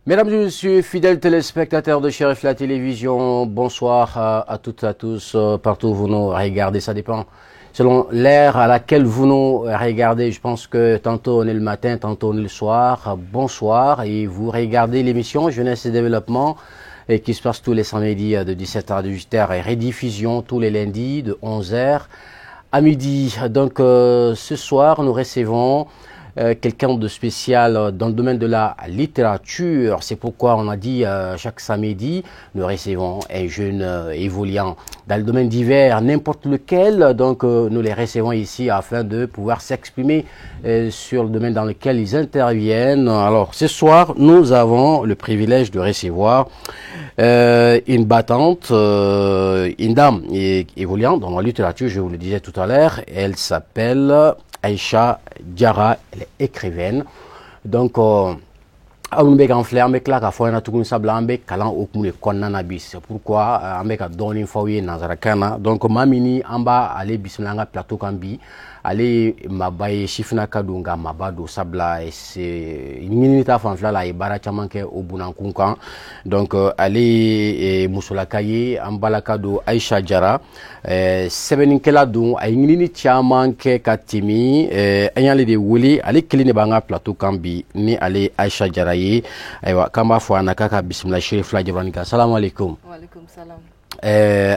Mesdames et messieurs, fidèles téléspectateurs de Chérif la télévision, bonsoir à toutes et à tous, partout où vous nous regardez, ça dépend selon l'heure à laquelle vous nous regardez. Je pense que tantôt on est le matin, tantôt on est le soir. Bonsoir et vous regardez l'émission Jeunesse et Développement et qui se passe tous les samedis de 17h à 18h et rediffusion tous les lundis de 11h à midi. Donc ce soir, nous recevons quelqu'un de spécial dans le domaine de la littérature. C'est pourquoi on a dit chaque samedi, nous recevons un jeune évoluant dans le domaine divers, n'importe lequel. Donc nous les recevons ici afin de pouvoir s'exprimer sur le domaine dans lequel ils interviennent. Alors ce soir, nous avons le privilège de recevoir une battante, une dame évoluant dans la littérature, je vous le disais tout à l'heure. Elle s'appelle Aïcha Diarra, elle est écrivaine. Donc, aw bɛ k'an filɛ, an bɛ tila k'a fɔ ɲɛna tuguni, sabula an bɛ kalan hukumu de kɔnɔna na bi. C'est pourquoi an bɛ ka dɔɔnin f'aw ye nanzarakan na. Donc maa min ni an b'a ale bisimila an ka plateau kan bi, ale ye maaba ye, sifinnaka don, nka maaba don, sabula ɲinini ta fanfɛla la, a ye baara caman kɛ o bunankun kan. Donc ale ye musolaka ye, an balaka don, Aïcha Diarra, sɛbɛnnikɛla don, a ye ɲinini caman kɛ ka tɛmɛ. An y'ale de wele, ale kelen de b'an ka plateau kan bi, ni ale ye Aïcha Diarra ye. Ayiwa, k'an b'a fɔ a na k'a ka bisimila Chérif la jabarani kan. Salamu aleykum. Waaleykum salam.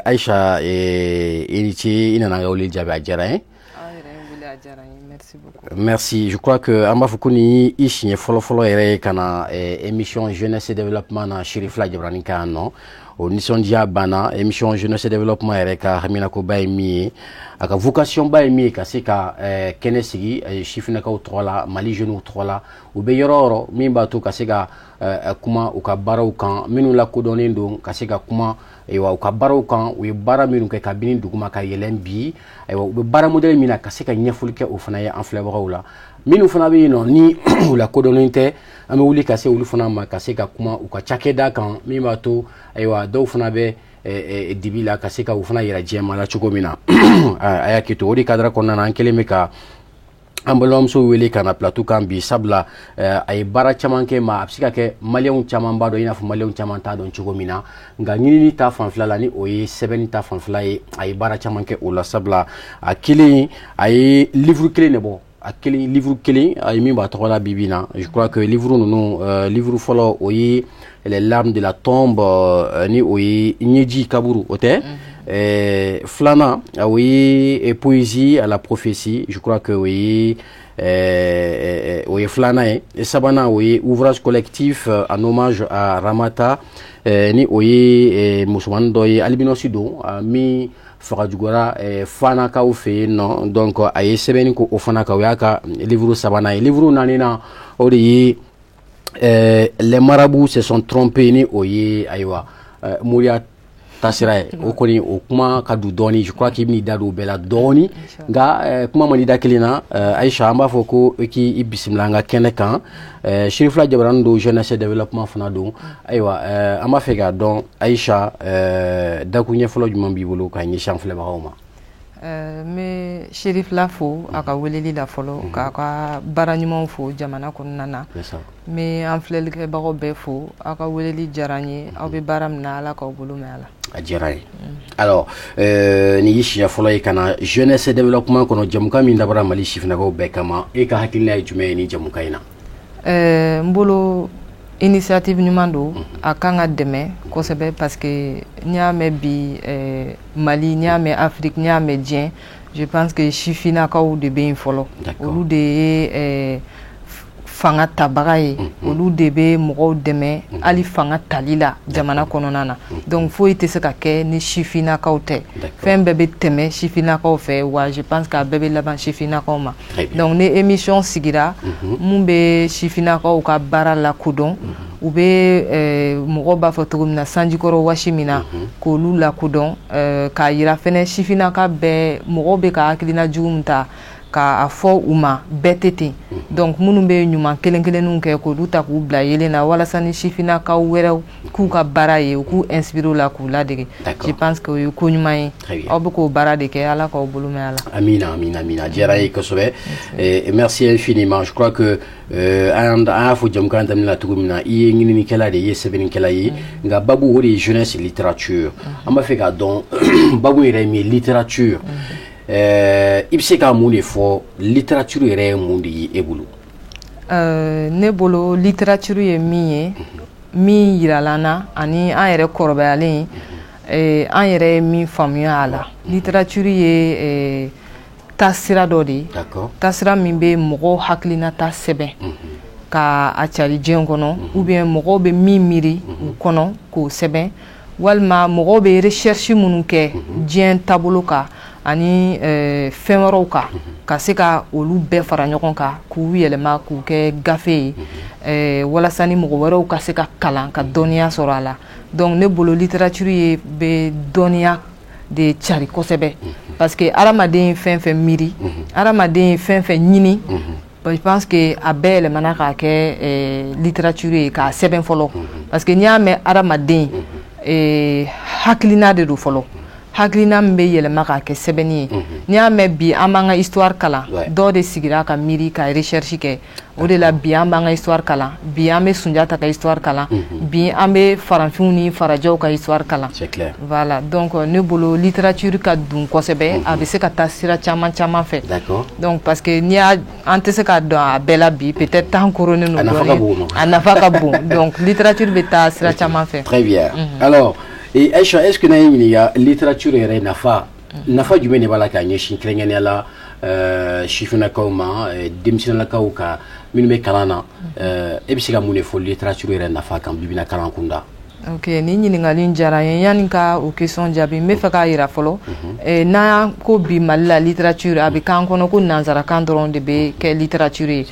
Aïcha, i ni ce, i nana an ka wele jaabi, a diyara n ye. Aw yɛrɛ ye wele, a diyara n ye, merci beaucoup. Merci. Je crois que an b'a fɔ ko ni i siɲɛ fɔlɔ-fɔlɔ yɛrɛ ye ka na émission Jeunesse et Développement na Chérif la jabarani kan yan nɔ. O nisɔndiya banna. Émission Jeunesse et Développement yɛrɛ ka haminakoba ye min ye, a ka vocation ba ye min ye, ka se ka kɛnɛ sigi sifinnakaw tɔgɔ la, Mali jeunes tɔgɔ la, u bɛ yɔrɔ o yɔrɔ, min b'a to ka se ka kuma u ka baaraw kan minnu lakodɔnnen don, ka se ka kuma, ayiwa, u ka baaraw kan, u ye baara minnu kɛ kabini duguma ka yɛlɛn bi, ayiwa, u bɛ baara modèle min na, ka se ka ɲɛfɔli kɛ o fana ye an filɛbagaw la. Minnu fana bɛ yen nɔ ni u lakodɔnnen tɛ, an bɛ wuli ka se olu fana ma, ka se ka kuma u ka cakɛda kan, min b'a to, ayiwa, dɔw fana bɛ dibi la, ka se ka u fana yira jɛma la cogo min na. A y'a kɛ to o de cadre kɔnɔna na, an kɛlen bɛ ka an balimamuso wele ka na plateau kan bi, sabula a ye baara caman kɛ. Ma a bɛ se ka kɛ maliyɛnw caman b'a dɔn, i n'a fɔ maliyɛnw caman t'a dɔn cogo min na, nka ɲinini ta fanfɛla la, ni o ye sɛbɛnni ta fanfɛla ye, a ye baara caman kɛ o la, sabula a kelen, a ye livre kelen de bɔ, a kelen, livre kelen, a ye min b'a tɔgɔ la bi bi in na. Je crois que livre ninnu, livre fɔlɔ, o ye Les larmes de la tombe, ni o ye ɲɛji kaburu, o tɛ. Filanan, o ye Poésie à la prophétie, je crois que o ye filanan ye. Sabanan, o ye ouvrage collectif en hommage à Ramata, ni o ye musomanin dɔ ye, albinos don, min fagajuguyara fanakaw fɛ yen nɔ. Donc a ye sɛbɛnni ko o fana kan, o y'a ka livre sabanan ye. Livre naaninan, o de ye Les marabouts se sont trompés, ni o ye, ayiwa, moriya tasira ye. O kɔni, o kuma ka du dɔɔni. Je crois k'i bɛn'i da don o bɛɛ la dɔɔni, nka kuma man di da kelen na. Aïcha, an b'a fɔ ko i k'i bisimila an ka kɛnɛ kan. Chérif Jabarani don, jeunesse développement fana don. Ayiwa, an b'a fɛ k'a dɔn, Aïcha, dakuɲɛ fɔlɔ jumɛn b'i bolo ka ɲɛsin an filɛbagaw ma? N bɛ Chérif la fo a ka weleli la fɔlɔ, k'a ka baara ɲumanw fo jamana kɔnɔna na. N bɛ an filɛlikɛbagaw bɛɛ fo, aw ka weleli diyara n ye. Aw bɛ baara min na, Ala k'aw bolo mɛn a la. A diyara n ye. Alors, nin y'i siɲɛ fɔlɔ ye ka na jeunesse développement kɔnɔ, jamukan min dabɔra Mali sifinnakaw bɛɛ kama. E ka hakilina ye jumɛn ye nin jamukan in na? N bolo, initiative ɲuman don, a kan ka dɛmɛ kosɛbɛ, parce que n'i y'a mɛn bi Mali, n'i y'a mɛn Afrique, n'i y'a mɛn diɲɛ, je pense que sifinnakaw de bɛ yen fɔlɔ. Olu de ye fanga tabaga ye, olu de bɛ mɔgɔw dɛmɛ hali fanga tali la jamana kɔnɔna na. Donc foyi tɛ se ka kɛ ni sifinnakaw tɛ. Fɛn bɛɛ bɛ tɛmɛ sifinnakaw fɛ, wa je pense que a bɛɛ bɛ laban sifinnakaw ma. Donc ni émission sigira mun bɛ sifinnakaw ka baara lakodɔn, u bɛ, mɔgɔw b'a fɔ cogo min na, sanjikɔrɔ wasi min na, k'olu lakodɔn, k'a yira fɛnɛ sifinnaka bɛɛ, mɔgɔw bɛ ka hakilina jugu min ta. K'a fɔ u ma bɛɛ tɛ ten. Donc minnu bɛ ɲuman kelen kelenninw kɛ, k'olu ta k'u bila yelen na, walasa ni sifinnakaw wɛrɛw k'u ka baara ye, u k'u inspirer o la k'u ladege. Je pense que o ye ko ɲuman ye. Aw bɛ k'o baara de kɛ, Ala k'aw bolo mɛn a la. Amina, amina, amina. A diyara n ye kosɛbɛ. Merci infiniment. Je crois que an y'a fɔ jamukan daminɛ la cogo min na, i ye ɲininikɛla de ye, i ye sɛbɛnnikɛla ye, nka babu o de ye jeunesse, littérature. An b'a fɛ k'a dɔn babu yɛrɛ ye min ye, littérature. I bɛ se ka mun de fɔ, littérature yɛrɛ ye mun de ye e bolo? Ne bolo, littérature ye min ye, min yirala an na ani an yɛrɛ kɔrɔbayalen, an yɛrɛ ye min faamuya a la, littérature ye taasira dɔ de ye, taasira min bɛ mɔgɔw hakilinata sɛbɛn ka a cari diɲɛ kɔnɔ, ou bien mɔgɔw bɛ min miiri u kɔnɔ k'o sɛbɛn, walima mɔgɔw bɛ recherche minnu kɛ diɲɛ taabolo kan ani fɛn wɛrɛw kan, ka se ka olu bɛɛ fara ɲɔgɔn kan k'u yɛlɛma k'u kɛ gafe ye, walasa ni mɔgɔ wɛrɛw ka se ka kalan ka dɔnniya sɔrɔ a la. Donc ne bolo, littérature ye bɛ dɔnniya de cari kosɛbɛ, parce que hadamaden ye fɛn fɛn miiri, hadamaden ye fɛn fɛn ɲini, je pense que a bɛɛ yɛlɛmana k'a kɛ littérature ye k'a sɛbɛn fɔlɔ, parce que n'i y'a mɛn hadamaden, hakilina de don fɔlɔ, hakilina min bɛ yɛlɛma k'a kɛ sɛbɛnni ye. N'i y'a mɛn bi an b'an ka histoire kalan, dɔw de sigira ka miiri ka recherche kɛ. O de la bi an b'an ka histoire kalan, bi an bɛ Sunjata ka histoire kalan, bi an bɛ farafinw ni farajɛw ka histoire kalan. Voilà, donc ne bolo, littérature ka dun kosɛbɛ, a bɛ se ka taa sira caman caman fɛ. Donc parce que n'i y'a, an tɛ se k'a dɔn a bɛɛ la bi, peut-être temps koronnen don dɔɔnin, a nafa ka bon. Donc littérature bɛ taa sira caman fɛ. Très bien. Alors, et Aïcha, est-ce que n'a ye ɲininka, littérature yɛrɛ nafa jumɛn de b'a la k'a ɲɛsin kɛrɛnkɛrɛnnenya la sifinnakaw ma, denmisɛnninnakaw ka minnu bɛ kalan na? E bɛ se ka mun de fɔ littérature yɛrɛ nafa kan bi bi in na kalan kunda? Ok, ni ɲininkali in diyara n ye. Yanni ka o question jaabi, n bɛ fɛ k'a yira fɔlɔ, n'an ko bi Mali la littérature, a bɛ k'an kɔnɔ ko nanzarakan dɔrɔn de bɛ kɛ littérature ye.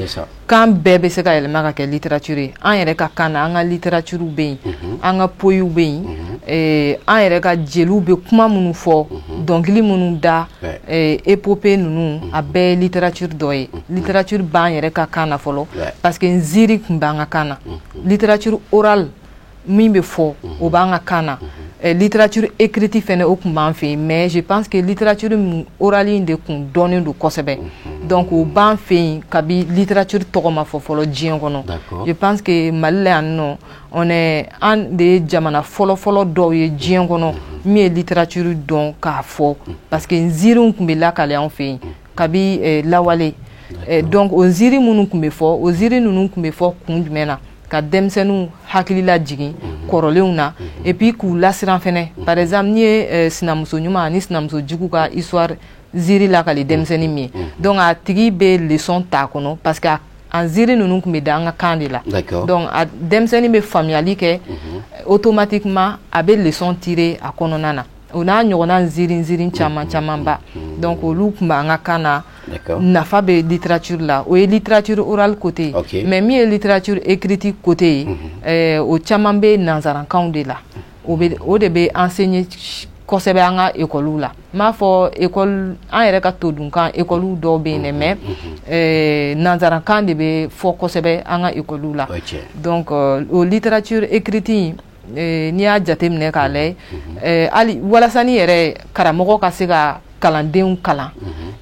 Kan bɛɛ bɛ se ka yɛlɛma ka kɛ littérature ye. An yɛrɛ ka kan na, an ka littérature bɛ yen, an ka poyiw bɛ yen, an yɛrɛ ka jeliw bɛ kuma minnu fɔ, dɔnkili minnu da, épopée ninnu, a bɛɛ ye littérature dɔ ye. Littérature b'an yɛrɛ ka kan na fɔlɔ, parce que nziiri tun b'an ka kan na. Littérature orale min bɛ fɔ, o b'an ka kan na. Littérature écrite fɛnɛ, o tun b'an fɛ yen, mais je pense que littérature orale in de tun dɔnnen don kosɛbɛ. Donc o b'an fɛ yen kabi littérature tɔgɔ ma fɔ fɔlɔ diɲɛ kɔnɔ. Je pense que Mali la yan nɔ, on est, an de ye jamana fɔlɔ-fɔlɔ dɔw ye diɲɛ kɔnɔ min ye littérature dɔn k'a fɔ, parce que nziiriw tun bɛ lakale an fɛ yen kabi lawale. Donc o nziiri minnu tun bɛ fɔ, o nziiri ninnu tun bɛ fɔ kun jumɛn na? Ka denmisɛnninw hakili lajigin kɔrɔlenw na, et puis k'u lasiran fɛnɛ. Par exemple, n'i ye sinamuso ɲuman ani sinamuso jugu ka histoire ziiri lakali denmisɛnnin min ye, donc a tigi bɛ leçon ta a kɔnɔ, parce que a ziiri ninnu tun bɛ da an ka kan de la. Donc a denmisɛnnin bɛ faamuyali kɛ automatiquement, a bɛ leçon tirer a kɔnɔna na. O n'a ɲɔgɔnna nziiri nziiri caman camanba, donc olu tun b'an ka kan na. Nafa bɛ littérature la, o ye littérature orale côté ye. Mais min ye littérature écrite côté ye, o caman bɛ nanzarakanw de la. O bɛ, o de bɛ enseigner kosɛbɛ an ka école la. N m'a fɔ école, an yɛrɛ ka todunkan école dɔw bɛ yen dɛ, mais nanzarakan de bɛ fɔ kosɛbɛ an ka école la. Donc o littérature écrite in, n'i y'a jateminɛ k'a lajɛ, hali walasa ni yɛrɛ karamɔgɔ ka se ka kalandenw kalan,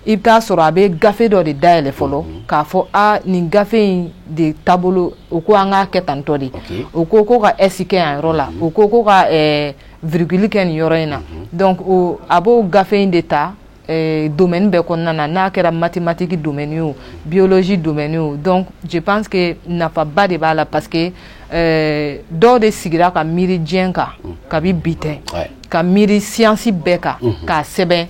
i bɛ taa sɔrɔ a bɛ gafe dɔ de dayɛlɛ fɔlɔ k'a fɔ: a nin gafe in de taabolo, o ko an k'a kɛ tantɔ de, o ko ko ka s kɛ yan yɔrɔ la, o ko ko ka virgule kɛ nin yɔrɔ in na. Donc o a b'o gafe in de ta domaine bɛɛ kɔnɔna na, n'a kɛra mathématique domaine ye o, biologie domaine ye o. Donc je pense que nafaba de b'a la, parce que dɔw de sigira ka miiri diɲɛ kan kabi bi tɛ, ka miiri science bɛɛ kan k'a sɛbɛn,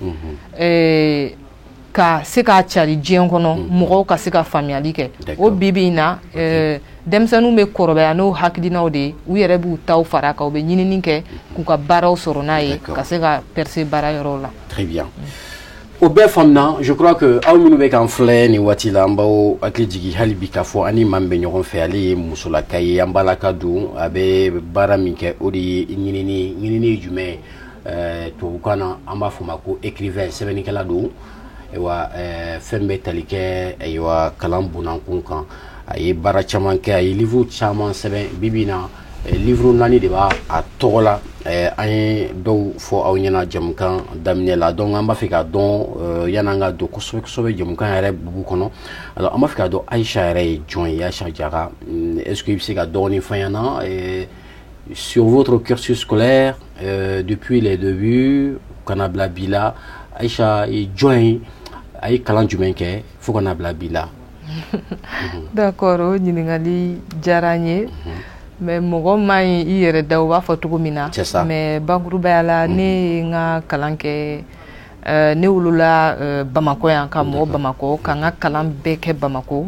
ka se k'a cari diɲɛ kɔnɔ, mɔgɔw ka se ka faamuyali kɛ. O bi bi in na, denmisɛnninw bɛ kɔrɔbaya n'o hakilinaw de ye, u yɛrɛ b'u taw fara kan, u bɛ ɲinini kɛ k'u ka baaraw sɔrɔ n'a ye, ka se ka percer baara yɔrɔw la. Très bien. O bɛɛ faamuna. Je crois que aw minnu bɛ k'an filɛ nin waati la, an b'aw hakili jigin hali bi k'a fɔ an ni maa min bɛ ɲɔgɔn fɛ, ale ye musolaka ye, an balaka don. A bɛ baara min kɛ, o de ye ɲinini. Ɲinini ye jumɛn ye? Tubabukan na, an b'a fɔ o ma ko écrivain, sɛbɛnnikɛla don. Ayiwa, fɛn bɛ tali kɛ, ayiwa, kalan bunankun kan. A ye baara caman kɛ, a ye livre caman sɛbɛn. Bi bi in na, livre naani de b'a a tɔgɔ la. An ye dɔw fɔ aw ɲɛna jamukan daminɛ la. Donc an b'a fɛ k'a dɔn, yan'an ka don kosɛbɛ kosɛbɛ jamukan yɛrɛ bugu kɔnɔ, alors an b'a fɛ k'a dɔn Aïcha yɛrɛ ye jɔn ye. Aïcha Diarra, est-ce que i bɛ se ka dɔɔnin fɔ an ɲɛna sur votre cursus scolaire, depuis les débuts ka na bila bi la? Aïcha ye jɔn ye? A ye kalan jumɛn kɛ fo ka na bila bi la? D'accord, o ɲininkali diyara n ye. Mais mɔgɔ man ɲi i yɛrɛ da, u b'a fɔ cogo min na. C'est ça. Mais bakurubaya la, ne ye n ka kalan kɛ, ne wolola Bamakɔ yan, ka mɔ Bamakɔ, ka n ka kalan bɛɛ kɛ Bamakɔ.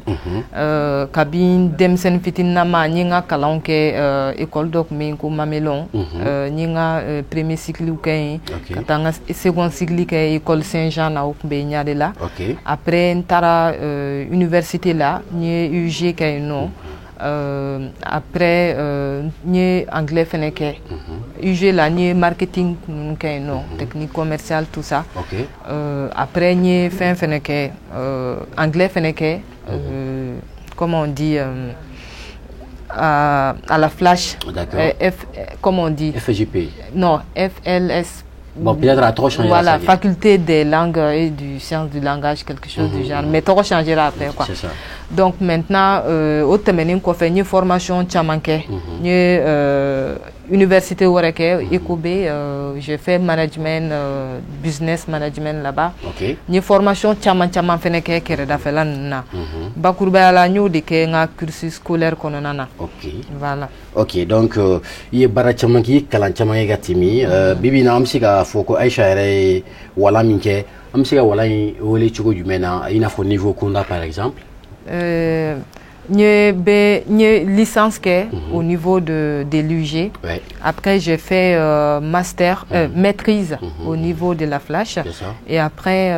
Kabi denmisɛnnin fitininama, n ye n ka kalanw kɛ école dɔ tun bɛ yen ko Mamelon. N ye n ka premier cycle kɛ yen, ka taa n ka second cycle kɛ école Saint-Jean na, o tun bɛ Ɲarela. Après n taara université la, n ye UG kɛ yen nɔ. Après n ye anglais fɛnɛ kɛ UG la, n ye marketing ninnu kɛ yen nɔ, technique commerciale, tout ça. Après n ye fɛn fɛnɛ kɛ, anglais fɛnɛ kɛ, comment on dit, à la Flash. F, comment on dit? FGP. Non, FLS. Bon, peut-être a tɔgɔ changé. Voilà, faculté des langues et du sciences du langage, quelque chose du genre. Mais tɔgɔ changera après, quoi. C'est ça. Donc maintenant, o tɛmɛnen kɔfɛ, n ye formation caman kɛ. N ye université wɛrɛ kɛ, ECOB, j'ai fait management, business management là-bas. N ye formation caman caman fɛnɛ kɛ kɛrɛdafɛla ninnu na. Bakurubaya la, n y'o de kɛ n ka cursus scolaire kɔnɔna na. Voilà. Ok, donc i ye baara caman kɛ, i ye kalan caman kɛ ka tɛmɛ. Bi bi in na, an bɛ se k'a fɔ ko Aïcha yɛrɛ ye walan min kɛ, an bɛ se ka walan in wele cogo jumɛn na, i n'a fɔ niveau kunda par exemple? N ye licence kɛ au niveau de l'UG. Après, j'ai fait master, maîtrise au niveau de la Flash. C'est ça. Et après,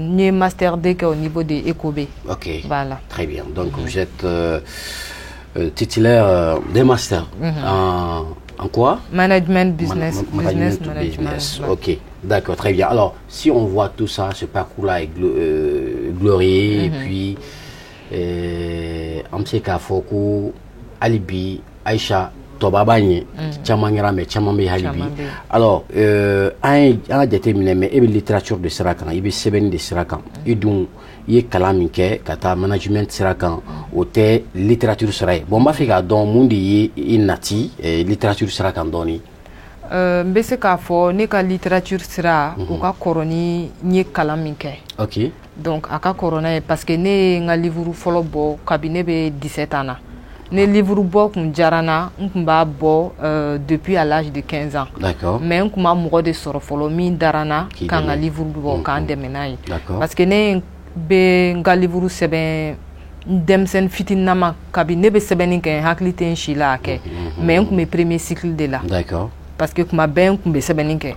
n ye master 2 kɛ au niveau de ECOB. Voilà. Très bien. Donc, vous êtes titulaire des masters. En quoi? Management business. Management business management. Business. Ouais. Ok, d'accord, très bien. Alors, si on voit tout ça, ce parcours-là est glorieux, et puis, an bɛ se k'a fɔ ko hali bi Aïcha tɔba b'a ɲɛ caman kɛra, mais caman bɛ hali bi. Caman bɛ yen. Alors, an ye an ka jateminɛ, mais e bɛ littérature de sira kan, i bɛ sɛbɛnni de sira kan. I dun i ye kalan min kɛ ka taa management sira kan, o tɛ littérature sira ye. Bon, n b'a fɛ k'a dɔn mun de ye i nati littérature sira kan dɔɔni. N bɛ se k'a fɔ ne ka littérature sira, o ka kɔrɔ ni n ye kalan min kɛ. Donc a ka kɔrɔ n'a ye parce que ne ye n ka livre fɔlɔ bɔ kabi ne bɛ 17 ans na. Ne livre bɔ kun diyara n na, n kun b'a bɔ depuis à l'âge de 15 ans. Mais n kun ma mɔgɔ de sɔrɔ fɔlɔ min dara n na K'i ka n ka dɛmɛ. livre bɔ k'an dɛmɛ n'a ye. Parce que ne bɛ n ka livre sɛbɛn n denmisɛnnin fitininama, kabi ne bɛ sɛbɛnni kɛ, n hakili tɛ n si la a kɛ. Mais n kun bɛ premier cycle de la. Parce que kuma bɛɛ n kun bɛ sɛbɛnni kɛ.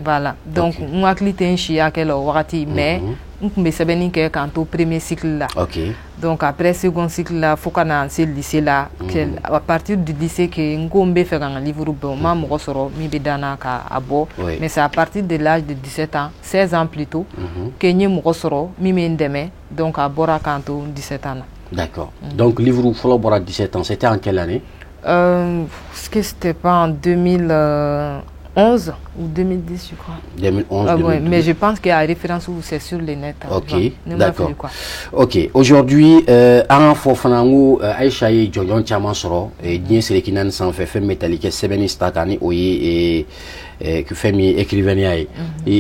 Voilà. Donc n hakili tɛ n si hakɛ la o wagati, mais n kun bɛ sɛbɛnni kɛ k'an to premier cycle la. Donc après second cycle la, fo ka na se lycée la. À partir du lycée que n ko n bɛ fɛ ka n ka livre bɔ, n ma mɔgɔ sɔrɔ min bɛ da n na ka a bɔ. Mais c'est à partir de l'âge de 17 ans, 16 ans plutôt, que n ye mɔgɔ sɔrɔ min bɛ n dɛmɛ. Donc a bɔra k'an to 17 ans na. D'accord. Donc livre fɔlɔ bɔra 17 ans, c'était en quelle année? Est-ce que c'était pas en 2011 ou 2010, je crois? 2011, Ah, ouais, 2012. Mais je pense qu'il y a référence où c'est sur le net, hein, Ok, tu vois. Ne m'a d'accord. fallu, quoi. Ok, aujourd'hui, an fɔ fana n ko Aïcha ye jɔnjɔn caman sɔrɔ diɲɛ seleke naani sanfɛ, fɛn min bɛ tali kɛ sɛbɛnni sira kan, ni o ye fɛn min ye écrivain ye. I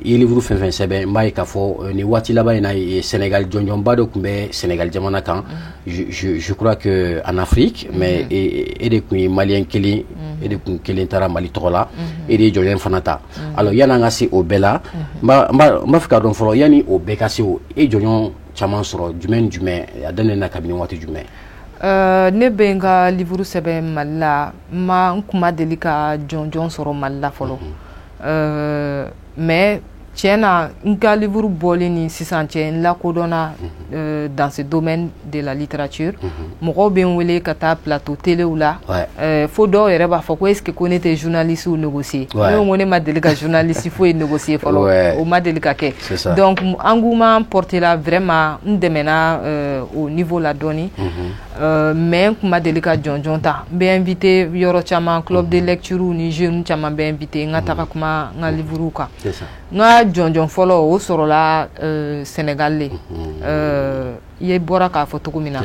ye livre fɛn fɛn sɛbɛn, n b'a ye k'a fɔ nin waati laban in na, Sénégal jɔnjɔnba dɔ tun bɛ Sénégal jamana kan. Je crois que en Afrique, mais e de tun ye malien kelen, e de tun kelen taara Mali tɔgɔ la, e de ye jɔnjɔn fana ta. Alors yanni an ka se o bɛɛ la, n b'a fɛ k'a dɔn fɔlɔ, yanni o bɛɛ ka se, o e jɔnjɔn caman sɔrɔ jumɛn ni jumɛn, a daminɛna kabini waati jumɛn? Ne bɛ n ka livre sɛbɛn Mali la, n ma n kun ma deli ka jɔnjɔn sɔrɔ Mali la fɔlɔ. Mais Tiɲɛ na, n ka livre bɔlen ni sisan cɛ, n lakodɔnna dans ce domaine de la littérature. Mɔgɔw bɛ n wele ka taa plateau téléw la, fo dɔw yɛrɛ b'a fɔ ko est ce que ko ne tɛ journaliste négocier. Ne ko ne ma deli ka journaliste foyi négocier fɔlɔ, o ma deli ka kɛ. Donc engouement porté la, vraiment n dɛmɛna au niveau la dɔɔni, mais n kun ma deli ka jɔnjɔn ta. N bɛ invité yɔrɔ caman, club de lecture ni jeunes caman bɛ invité n ka taga kuma n ka livre kan. N ka jɔnjɔn fɔlɔ, o sɔrɔla Sénégal le, i ye bɔra k'a fɔ cogo min na,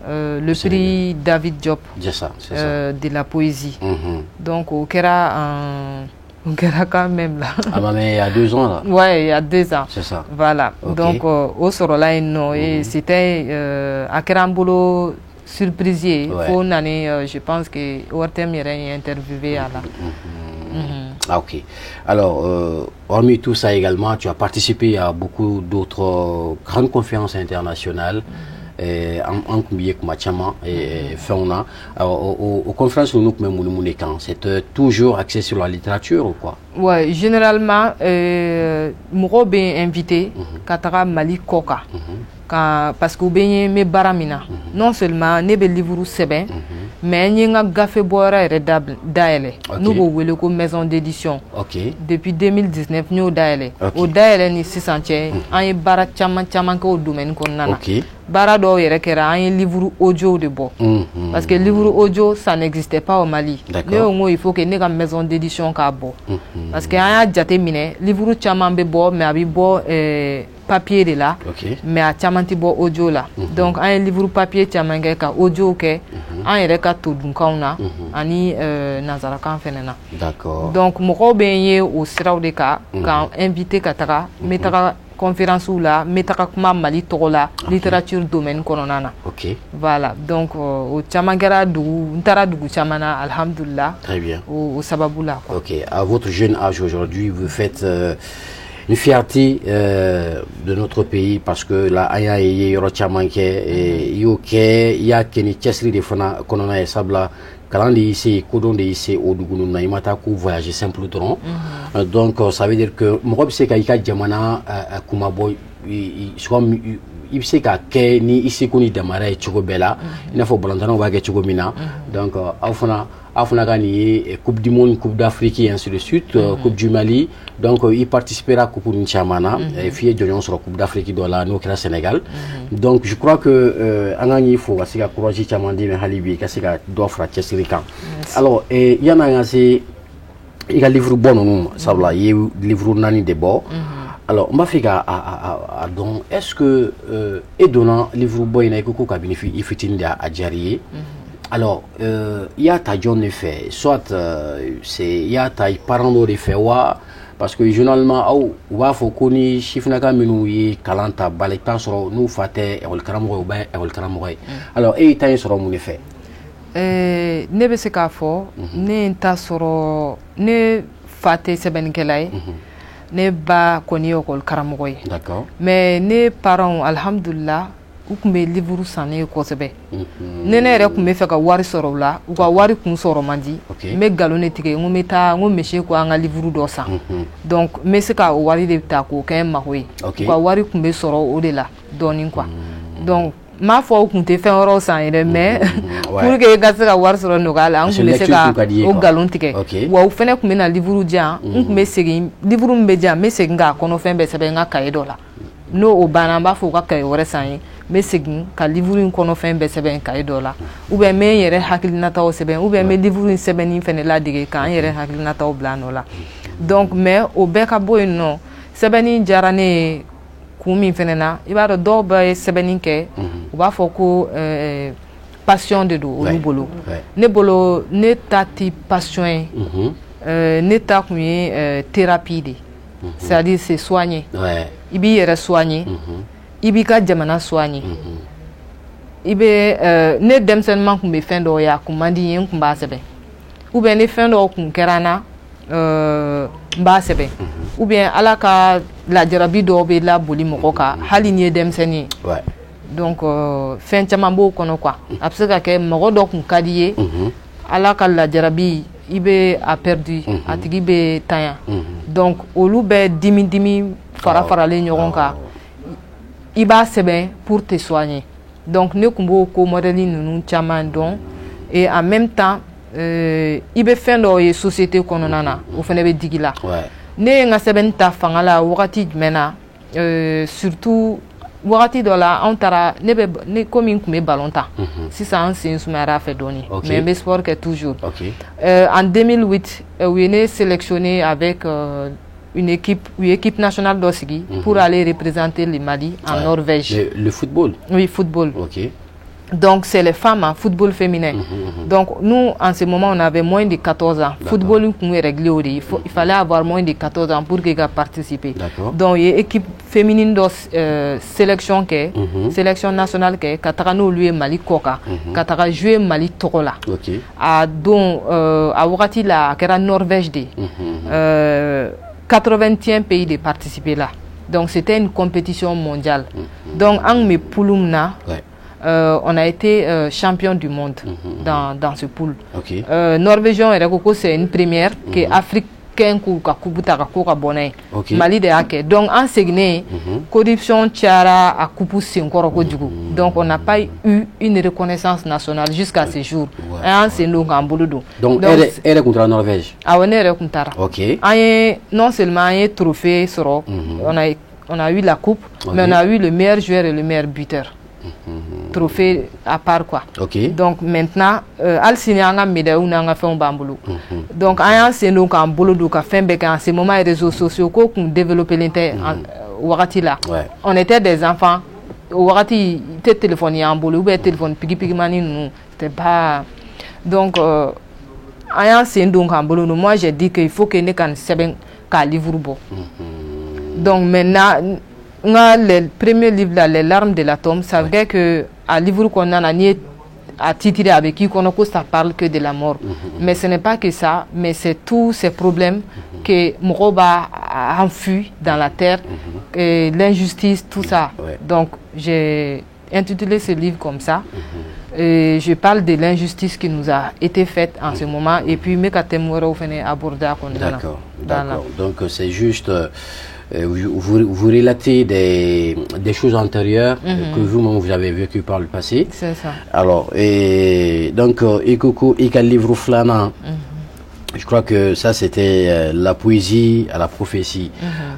le prix David Diop de la poésie. Donc o kɛra quand même là. Ah mais il y a 2 ans là. Ouais, il y a 2 ans. C'est ça. Voilà. Donc o sɔrɔla yen nɔ et c'était a kɛra n bolo surprise ye fo nani, je pense que ORTM yɛrɛ ye interviewé a la. Ah, ok. Alors, hormis tout ça également, tu as participé à beaucoup d'autres grandes conférences internationales. An tun bɛ kuma caman fɛnw na o conférence ninnu tun bɛ mun ni mun de kan? C'est toujours axé sur la littérature ou quoi? Ouais, généralement mɔgɔw bɛ invité ka taga Mali kɔ kan ka, parce que u bɛ n bɛ baara min na, non seulement ne bɛ livre sɛbɛn, mais n ye n ka gafe bɔyɔrɔ yɛrɛ dayɛlɛ, n'u b'o wele ko maison d'édition. Depuis 2019 n y'o dayɛlɛ. O dayɛlɛ ni sisan cɛ, an ye baara caman caman kɛ o domaine kɔnɔna na. Baara dɔw yɛrɛ kɛra, an ye livre audio de bɔ, parce que livre audio, ça n'existait pas au Mali. Ne ko n ko il faut que ne ka maison d'édition k'a bɔ, parce que an y'a jate minɛ, livre caman bɛ bɔ, mais a bɛ bɔ papier de la, mais a caman tɛ bɔ audio la. Donc an ye livre papier caman kɛ, ka audio kɛ an yɛrɛ ka todunkanw na ani nanzarakan fɛnɛ na. Donc mɔgɔw bɛ n ye o siraw de kan, k'an invité ka taga, n bɛ taga conférence la, n bɛ taga kuma Mali tɔgɔ la littérature domaine kɔnɔna na. Voilà, donc o caman kɛra dugu, n taara dugu caman na, alhamdulillah. Très bien. O sababu la quoi. Ok, à votre jeune âge aujourd'hui, vous faites une fierté de notre pays, parce que la an y'a ye yɔrɔ caman kɛ, i y'o kɛ, i y'a kɛ ni cɛsiri de fana kɔnɔna ye, sabula kalan de y'i se, kodɔn de y'i se o dugu ninnu na, i ma taa ko voyager simple dɔrɔn. Donc ça veut dire que mɔgɔ bɛ se ka i ka jamana kumabɔ souvent, i bɛ se ka kɛ ni i seko ni damara ye cogo bɛɛ la, i n'a fɔ balontannaw b'a kɛ cogo min na. Donc aw fana ka nin ye Coupe du monde, Coupe d'Afrique et ainsi de suite, Coupe du Mali. Donc i participera coupe ninnu caman na, f'i ye jɔnjɔn sɔrɔ Coupe d'Afrique dɔ la, n'o kɛra Sénégal. Donc je crois que an k'an k'i fo ka se ka courage caman d'i ma hali bi, i ka se ka dɔ fara cɛsiri kan. Alors, yan'an ka se i ka livre bɔ ninnu ma, sabula i ye livre naani de bɔ, alors n b'a fɛ ka a dɔn, est ce que e donna livre bɔ in na, i ko kabini i fitinin de a diyara i ye. Alors, i y'a ta jɔn de fɛ? Soit c'est i y'a ta i parents dɔ de fɛ wa? Parce que généralement aw u b'a fɔ ko ni sifinnaka minnu ye kalan ta ba la, i bɛ taa sɔrɔ n'u fa tɛ école karamɔgɔ ye, u bɛ école karamɔgɔ ye. Alors e y'i ta in sɔrɔ mun de fɛ? Ne bɛ se k'a fɔ ne ye n ta sɔrɔ, ne fa tɛ sɛbɛnnikɛla ye, ne ba kɔni ye école karamɔgɔ ye. Mais ne parents, alhamdulillah, u tun bɛ livre san ne ye kosɛbɛ. Ne yɛrɛ tun bɛ fɛ ka wari sɔrɔ u la, u ka wari kun sɔrɔ man di. N bɛ nkalon de tigɛ, n ko n bɛ taa, n ko monsieur ko an ka livre dɔ san, donc n bɛ se ka o wari de ta k'o kɛ n mago ye. U ka wari tun bɛ sɔrɔ o de la dɔɔnin quoi. Donc n m'a fɔ u tun tɛ fɛn wɛrɛw san yɛrɛ, mais pour que ka se ka wari sɔrɔ nɔgɔya la, an tun bɛ se ka o nkalon tigɛ. Wa u fɛnɛ tun bɛ na livre di yan, n tun bɛ segin, livre min bɛ di yan, n bɛ segin k'a kɔnɔfɛn bɛɛ sɛbɛn n ka cahier dɔ la. N'o o banna, n b'a fɔ u ka cahier wɛrɛ san ye, n bɛ segin ka livre in kɔnɔfɛn bɛɛ sɛbɛn cahier dɔ la, ou bien n bɛ n yɛrɛ hakilinataw sɛbɛn, ou bien n bɛ livre in sɛbɛnni fɛnɛ ladege k'an yɛrɛ hakilinataw bila a nɔ la. Donc mais o bɛɛ ka bɔ yen nɔ, sɛbɛnni diyara ne ye kun min fɛnɛ na, i b'a dɔn dɔw bɛ sɛbɛnni kɛ, u b'a fɔ ko passion de don olu bolo. Ne bolo, ne ta ti passion ye, ne ta kun ye thérapie de, c'est-à-dire c'est soigner. I b'i yɛrɛ soigner, i b'i ka jamana soigner. I bɛ ne denmisɛnninma tun bɛ fɛn dɔw ye, a kun man di n ye, n kun b'a sɛbɛn, ou bien ni fɛn dɔw kun kɛra n na, n b'a sɛbɛn, ou bien Ala ka lajarabi dɔw bɛ laboli mɔgɔ kan hali n'i ye denmisɛnnin ye. Donc fɛn caman b'o kɔnɔ quoi. A bɛ se ka kɛ mɔgɔ dɔ kun ka di i ye, Ala ka lajarabi, i bɛ a perdu, a tigi bɛ tanya. Donc olu bɛ dimi dimi fara faralen ɲɔgɔn kan, i b'a sɛbɛn pour te soigner. Donc ne tun b'o ko modèle ninnu caman dɔn. Et en même temps, i bɛ fɛn dɔw ye société kɔnɔna na, o fana bɛ digi la. Ne ye n ka sɛbɛnni ta fanga la wagati jumɛn na? Surtout wagati dɔ la, anw taara, ne bɛ ne komi n tun bɛ ballon ta, sisan an sen sumayara a fɛ dɔɔni, mais n bɛ sport kɛ toujours. En 2008, u ye ne sélectionné avec une équipe, u ye équipe nationale dɔ sigi pour aller représenter le Mali en Norvège. Le football? Oui, football. Donc, c'est les femmes, hein, football féminin. Donc, nous, en ce moment, on avait moins de 14 ans. Football, on réglé au il fallait avoir moins de 14 ans pour que participer. Donc, il y a équipe féminine de sélection, kɛ, sélection nationale, kɛ, ka taga n'olu ye Mali kɔ kan, ka taga jouer Mali tɔgɔ la. A don, a wagati la, a kɛra Norvège de. 81 pays de participer là. Donc, c'était une compétition mondiale. Donc, an bɛ poule min na, on a été champion du monde dans ce pool. Norvégien yɛrɛ ko ko c'est une première que africain k'u ka coupe ta ka ko ka bɔ n'a ye. Mali de y'a kɛ. Donc an seginnen, corruption cayara a coupe senkɔrɔ kojugu. Donc on n'a pas eu une reconnaissance nationale jusqu'à ce jour. An y'an sen don k'an bolo don. Donc e yɛrɛ kun taara Norvège? Awɔ, ne yɛrɛ kun taara. An ye, non seulement an ye trophée sɔrɔ, on a eu la coupe, mais on a eu le meilleur joueur et le meilleur buteur. Trophée à part, quoi. Donc maintenant, hali sini an ka médailles n'an ka fɛnw b'an bolo. Donc an y'an sen don k'an bolo don ka fɛn bɛɛ kɛ. En ce moment, réseaux sociaux ko kun développé len tɛ wagati la. On était des enfants. O wagati i tɛ téléphone y'an bolo ou bien téléphone pigi pigimani ninnu, c'était pas. Donc an y'an sen don k'an bolo don. Moi, j'ai dit que il faut que ne ka nin sɛbɛn k'a livre bɔ. Donc maintenant, n ka le premier livre là, Les larmes de l'atome, ça veut dire que a livre kɔnɔna na, n'i ye a titre, a bɛ k'i kɔnɔ ko ça parle que de la mort, mais ce n'est pas que ça, mais c'est tous ces problèmes que mɔgɔw b'a enfui dans la terre, et l'injustice, tout ça. Donc j'ai intitulé ce livre comme ça. Et je parle de l'injustice qui nous a été faite en ce moment, et puis n bɛ ka thème wɛrɛw fɛnɛ aborder a kɔnɔna na. D'accord. Donc c'est juste, vous relatez des choses antérieures que vous-même vous avez vécues par le passé. C'est ça. Alors, et donc, i ko i ka livre filanan, je crois que ça c'était La poésie à la prophétie.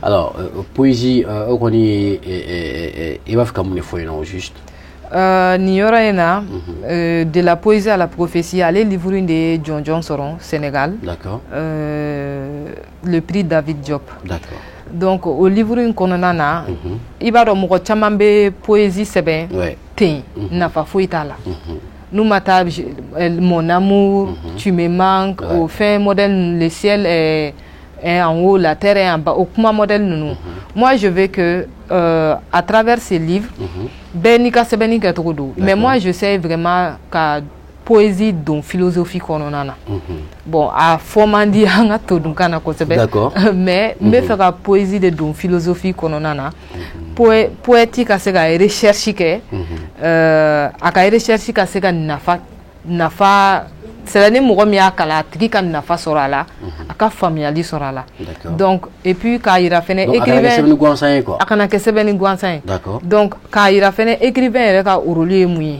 Alors, poésie, o kɔni, i b'a fɛ ka mun de fɔ yen nɔ juste? Nin yɔrɔ in na, De la poésie à la prophétie, ale livre in de ye jɔnjɔn sɔrɔ Sénégal. Le prix David Diop. Donc o livre in kɔnɔna na, i b'a dɔn mɔgɔ caman bɛ poésie sɛbɛn ten, nafa foyi t'a la. N'u ma taa mon amour, tu me manques, o fɛn modèle ninnu, le ciel est en haut, la terre est en bas, o kuma modèle ninnu. Moi, je veux que à travers ces livres, bɛɛ n'i ka sɛbɛnni kɛcogo don, mais moi, je sais vraiment ka poésie don philosophie kɔnɔna na. Bon, a fɔ man di an ka todunkan na kosɛbɛ, mais n bɛ fɛ ka poésie de don philosophie kɔnɔna na, poète ka se ka recherche kɛ, a ka recherche ka se ka nafa nafa, c'est à dire ni mɔgɔ min y'a kalan, a tigi ka nafa sɔrɔ a la, a ka faamuyali sɔrɔ a la. Donc et puis k'a yira fɛnɛ Donc, a kana kɛ écrivain sɛbɛnni gansan ye quoi. A kana kɛ sɛbɛnni gansan ye. Donc k'a yira fɛnɛ écrivain yɛrɛ ka rôle ye mun ye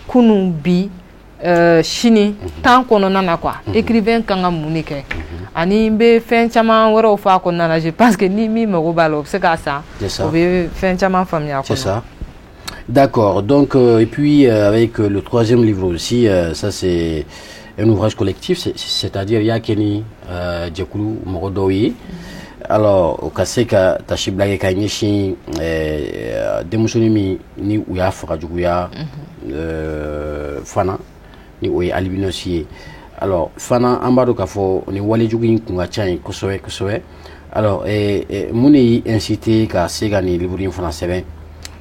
kunun, bi, sini, temps kɔnɔna na quoi, écrivain kan ka mun de kɛ, ani n bɛ fɛn caman wɛrɛw fɔ a kɔnɔna na. Je pense que ni min mago b'a la, o bɛ se k'a san. C'est ça. O bɛ fɛn caman faamuya a C'est kɔnɔ. ça. D'accord. Donc, et puis, avec le troisième livre aussi, ça c'est un ouvrage collectif, c'est-à-dire i y'a kɛ ni jɛkulu mɔgɔ dɔw ye. Alors, o ka se ka tasibila kɛ ka ɲɛsin denmusonin min ni u y'a faga juguya fana, ni o ye albinos ye. Alors, fana an b'a dɔn k'a fɔ nin walejugu in kun ka ca yen kosɛbɛ kosɛbɛ. Alors, mun de y'i incité ka se ka nin livre in fana sɛbɛn,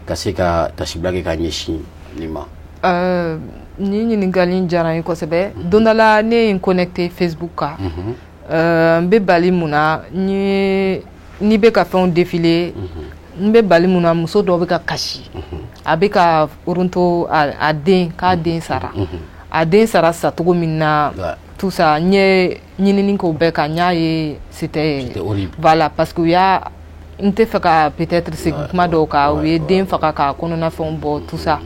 ka se ka tasibila kɛ ka ɲɛsin nin ma? Nin ɲininkali in diyara n ye kosɛbɛ. Don dɔ la, ne ye n connecté Facebook kan. N bɛ bali mun na, n ye n'i bɛ ka fɛnw défiler, n bɛ bali mun na, muso dɔ bɛ ka kasi, a bɛ ka oronto a den k'a den sara, a den sara sacogo min na. tout ça, n ye ɲinini k'o bɛɛ kan, n y'a ye c'était horrible. Voilà, parce que u y'a, n tɛ fɛ ka peut-être segin kuma dɔw kan, u ye den faga k'a kɔnɔnafɛnw bɔ, tout ça.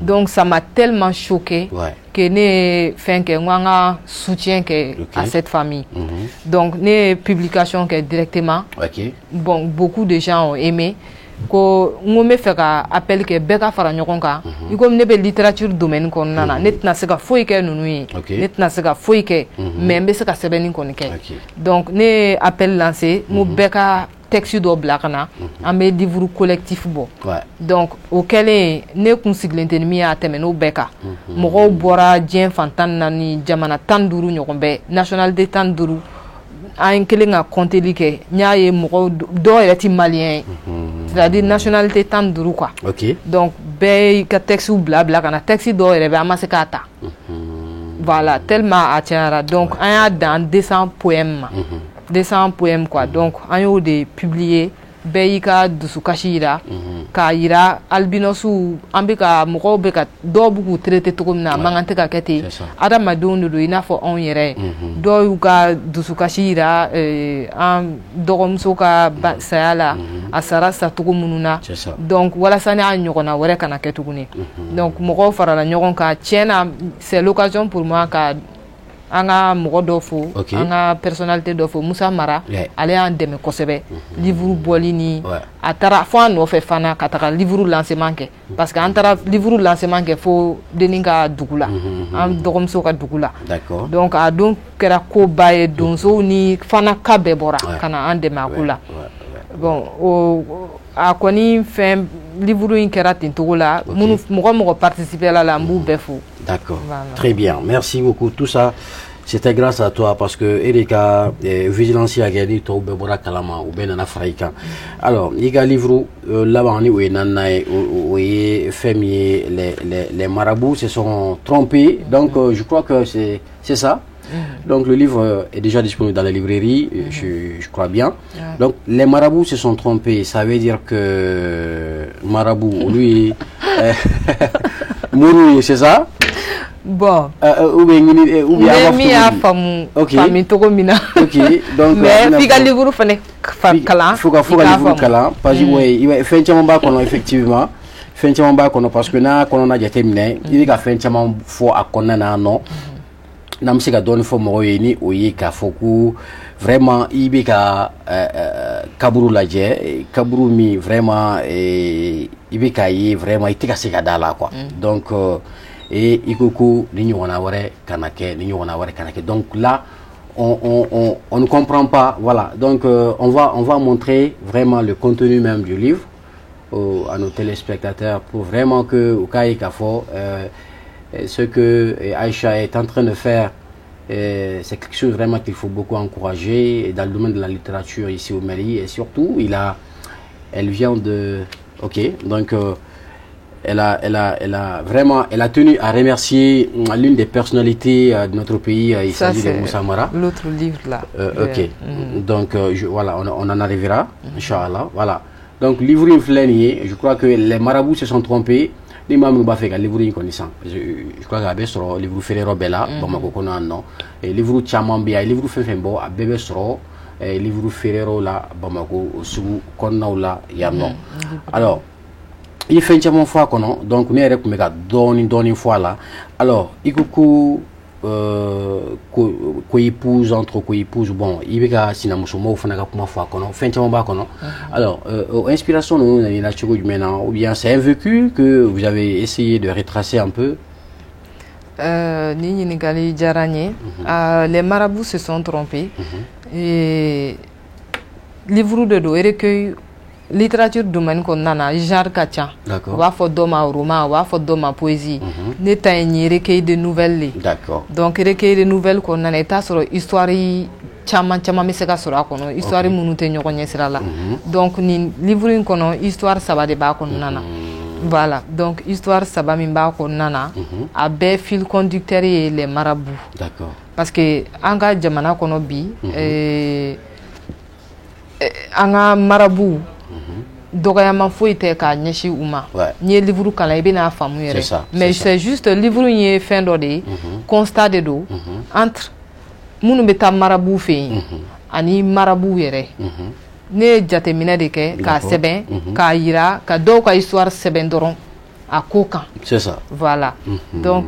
Donc ça m'a tellement choqué que ne ye fɛn kɛ, n ko an ka soutien kɛ à cette famille. Donc ne ye publication kɛ directement. Bon, beaucoup de gens ont aimé. Ko n ko n bɛ fɛ ka appel kɛ, bɛɛ ka fara ɲɔgɔn kan. I komi ne bɛ littérature domaine kɔnɔna na, ne tɛna se ka foyi kɛ ninnu ye, ne tɛna se ka foyi kɛ, mais n bɛ se ka sɛbɛnni kɔni kɛ. Donc ne ye appel lancé, n ko bɛɛ ka texte dɔ bila ka na, an bɛ livre collectif bɔ. Donc o kɛlen, ne kun sigilen tɛ ni min ye, a tɛmɛ n'o bɛɛ kan. Mɔgɔw bɔra diɲɛ fan 14, jamana 15 ɲɔgɔn bɛɛ, nationalité 15. An kelen ka kɔnteli kɛ, n y'a ye mɔgɔw dɔw yɛrɛ ti malien ye, c'est à dire nationalité 15 quoi. Donc bɛɛ y'i ka texte bila bila ka na. Texte dɔw yɛrɛ bɛ, an ma se k'a ta, voilà, tellement a cayara. Donc an y'a dan 200 poèmes ma, 200 poèmes quoi. Donc an y'o de publier, bɛɛ y'i ka dusukasi yira, k'a yira albinosw an bɛ ka mɔgɔw bɛ ka dɔw bɛ k'u traiter cogo min na, a man kan tɛ ka kɛ ten. Adamadenw de don i n'a fɔ anw yɛrɛ. Dɔw y'u ka dusukasi yira an dɔgɔmuso ka saya la, a sara sacogo minnu na. Donc walasa n'a ɲɔgɔnna wɛrɛ kana kɛ tuguni. Donc mɔgɔw farala ɲɔgɔn kan. Tiɲɛ na, c'est l'occasion pour moi ka an ka mɔgɔ dɔ fo, an ka personnalité dɔ fo, Musa Mara. Ale y'an dɛmɛ kosɛbɛ livre bɔli ni a taara fo an nɔfɛ fana ka taga livre lancement kɛ, parce que an taara livre lancement kɛ fo dennin ka dugu la, an dɔgɔmuso ka dugu la. Donc a don kɛra koba ye, donsow ni fana ka bɛɛ bɔra ka na an dɛmɛ a ko la. Bon, o a kɔni fɛn livre in kɛra ten cogo la. Minnu mɔgɔ mɔgɔ participer la, n b'u bɛɛ fo. D'accord. Voilà. Très bien. Merci beaucoup. Tout ça, c'était grâce à toi parce que Erika vigilance y'a kɛ ni tɔw bɛɛ bɔra kalama, u bɛɛ nana fara i kan. Alors, i ka livre laban ni o ye naaninan ye, o ye fɛn min ye, les marabouts se sont trompés. Donc, je crois que c'est ça. Donc le livre est déjà disponible dans la librairie, je crois bien. Donc les marabouts se sont trompés, ça veut dire que marabout, lui, mori, c'est ça? Bon. Ou bien ou bien ne min y'a faamu faamu cogo min na. Ok, donc mais f'i ka livre fana kalan. Fo ka livre kalan parce que ouais, fɛn caman b'a kɔnɔ, effectivement. Fɛn caman b'a kɔnɔ parce que n'a kɔnɔna jateminɛ, i bɛ ka fɛn caman fɔ a kɔnɔna na nɔ. N'an bɛ se ka dɔɔni fɔ mɔgɔw ye ni o ye k'a fɔ ko vraiment i bɛ ka kaburu lajɛ, kaburu min vraiment i bɛ k'a ye, vraiment i tɛ ka se ka da la quoi. Donc et i ko ko ni ɲɔgɔnna wɛrɛ kana kɛ, ni ɲɔgɔnna wɛrɛ kana kɛ. Donc là on ne comprend pas, voilà. Donc on va montrer vraiment le contenu même du livre à nos téléspectateurs pour vraiment que u k'a ye k'a fɔ ce que Aïcha est en train de faire, c'est quelque chose vraiment qu'il faut beaucoup encourager dans le domaine de la littérature ici au Mali. Et surtout, elle vient de, ok, donc elle a vraiment, elle a tenu à remercier l'une des personnalités de notre pays. Il s'agit de Moussa Mara. L'autre livre là. Ok, donc voilà, on en arrivera, Inch'Allah. Voilà. Donc livre in filɛ nin ye, je crois que les marabouts se sont trompés. Ni maa minnu b'a fɛ ka livre in kɔni san, je crois que a bɛ sɔrɔ livre feere yɔrɔ bɛɛ la Bamakɔ kɔnɔ yan nɔ. Livre caman bɛ yen, a ye livre fɛn fɛn bɔ, a bɛɛ bɛ sɔrɔ livre feere yɔrɔw la Bamakɔ sugu kɔnɔnaw la yan nɔ. Alors i ye fɛn caman fɔ a kɔnɔ, donc ne yɛrɛ tun bɛ ka dɔɔni dɔɔni fɔ a la. Alors i ko ko coépouse, entre coépouse, bon, i bɛ ka sinamusomaw fana ka kuma fɔ a kɔnɔ, fɛn caman b'a kɔnɔ. Alors inspiration ninnu nana i la cogo jumɛn na, ou bien c'est un vécu que vous avez essayé de retracer un peu? Ni ɲininkali diyara n ye. Les marabouts se sont trompés. Et livre de don, recueil, littérature domaine kɔnɔna na, genre ka ca. U b'a fɔ dɔ ma roman, u b'a fɔ dɔ ma poésie. Ne ta ye nin ye recueil de nouvelles de. Donc recueil de nouvelles kɔnɔna na, i t'a sɔrɔ histoire caman caman bɛ se ka sɔrɔ a kɔnɔ, histoire minnu tɛ ɲɔgɔn ɲɛ sira la. Donc nin livre in kɔnɔ, histoire saba de b'a kɔnɔna na. Voilà, donc histoire saba min b'a kɔnɔna na, a bɛɛ fil conducteur ye les marabouts. Parce que an ka jamana kɔnɔ bi, an ka marabout dɔgɔyama foyi tɛ k'a ɲɛsin u ma. N'i ye livre kalan, i bɛn'a faamu yɛrɛ. Mais c'est juste livre in ye fɛn dɔ de ye, constat de don entre Minnu bɛ taa marabu fɛ yen ani marabu yɛrɛ, ne ye jateminɛ de kɛ k'a sɛbɛn, k'a yira ka dɔw ka histoire sɛbɛn dɔrɔn a ko kan. C'est ça. Voilà. Donc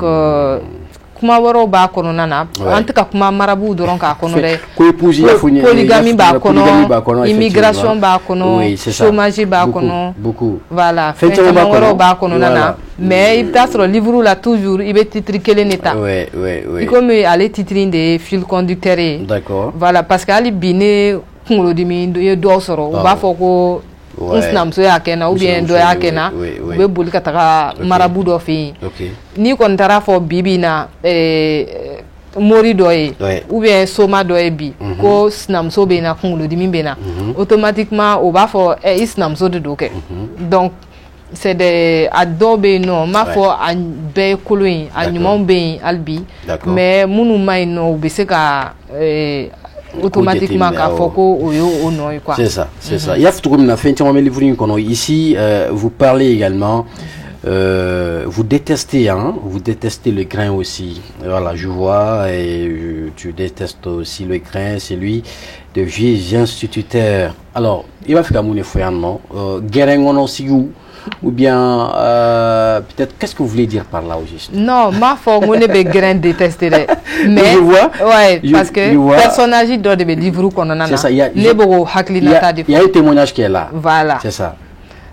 kuma wɛrɛw b'a kɔnɔna na, an tɛ ka kuma marabuw dɔrɔn k'a kɔnɔ dɛ. Ko épouse, polygamie b'a kɔnɔ, immigration b'a kɔnɔ, chômage b'a kɔnɔ. Beaucoup. Voilà, fɛn caman wɛrɛw b'a kɔnɔna na, mais i bɛ taa sɔrɔ livre la, toujours i bɛ titre kelen de ta. I komi ale titre in de ye fil conducteur ye. Voilà, parce que hali bi ne kunkolodimi ye dɔw sɔrɔ, u b'a fɔ ko n sinamuso y'a kɛ n na ou bien dɔ y'a kɛ n na, u bɛ boli ka taga marabu dɔ fɛ yen. N'i kɔni taara fɔ bi bi in na mori dɔ ye ou bien soma dɔ ye bi ko sinamuso bɛ n na, kunkolodimi bɛ n na, automatiquement o b'a fɔ i sinamuso de don kɛ. Donc c'est des, a dɔw bɛ yen nɔ, n m'a fɔ a bɛɛ ye kolon ye, a ɲumanw bɛ yen hali bi, mais minnu ma ɲi nɔ, u bɛ se ka automatiquement k'a fɔ ko o ye o nɔ ye quoi. C'est ça, c'est ça. I y'a fɔ cogo min na, fɛn caman bɛ livre in kɔnɔ. Ici, vous parlez également, vous détestez, hein, vous détestez le grain aussi. Voilà, je vois, et tu détestes aussi le grain, celui de vieux instituteurs. Alors, i b'a fɛ ka mun de fɔ yan nɔ? Gɛrɛn kɔnɔ sigiw ou bien peut-être, qu'est-ce que vous voulez dire par là au juste? Non, m'a fɔ ko ne bɛ gɛrɛn détester dɛ, mais je vois, ouais, parce que personnage dɔ de bɛ livre kɔnɔna na. C'est ça, il y a, ne bɛ k'o hakilinata de fɔ. Il y a un témoignage qui est là. Voilà. C'est ça.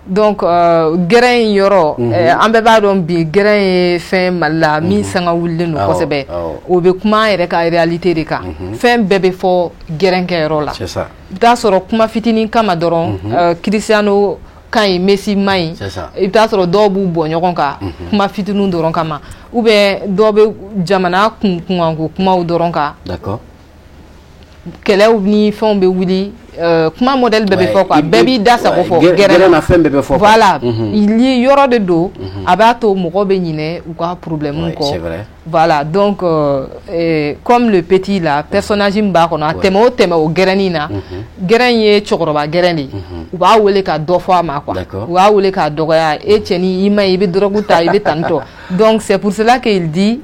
Donc gɛrɛn in yɔrɔ, an bɛɛ b'a dɔn bi gɛrɛn ye fɛn Mali la min sanga wulilen don kosɛbɛ. O bɛ kuma an yɛrɛ ka réalité de kan. Fɛn bɛɛ bɛ fɔ gɛrɛn kɛyɔrɔ la. C'est ça. I bɛ taa sɔrɔ kuma fitinin kama dɔrɔn, Cristiano ka ɲi, Messi ma ɲi. I bɛ taa sɔrɔ dɔw b'u bɔ ɲɔgɔn kan kuma fitinin dɔrɔn kama, ou bien dɔw bɛ jamana kun kunkanko kumaw dɔrɔn kan. Kɛlɛw ni fɛnw bɛ wuli, kuma modèle bɛɛ bɛ fɔ quoi, bɛɛ b'i da sago fɔ. Gɛrɛn na fɛn bɛɛ bɛ fɔ. Voilà, yɔrɔ de don, a b'a to mɔgɔ bɛ ɲinɛ u ka problème kɔ. C'est vrai. Voilà, donc comme le petit là, personnage min b'a kɔnɔ, a tɛmɛ o tɛmɛ o gɛrɛnin na, gɛrɛn ye cɛkɔrɔba gɛrɛn de ye, u b'a wele ka dɔ fɔ a ma quoi, u b'a wele k'a dɔgɔya, e cɛnin i ma ɲi, i bɛ drogue ta, i bɛ tantɔ. Donc c'est pour cela qu'il dit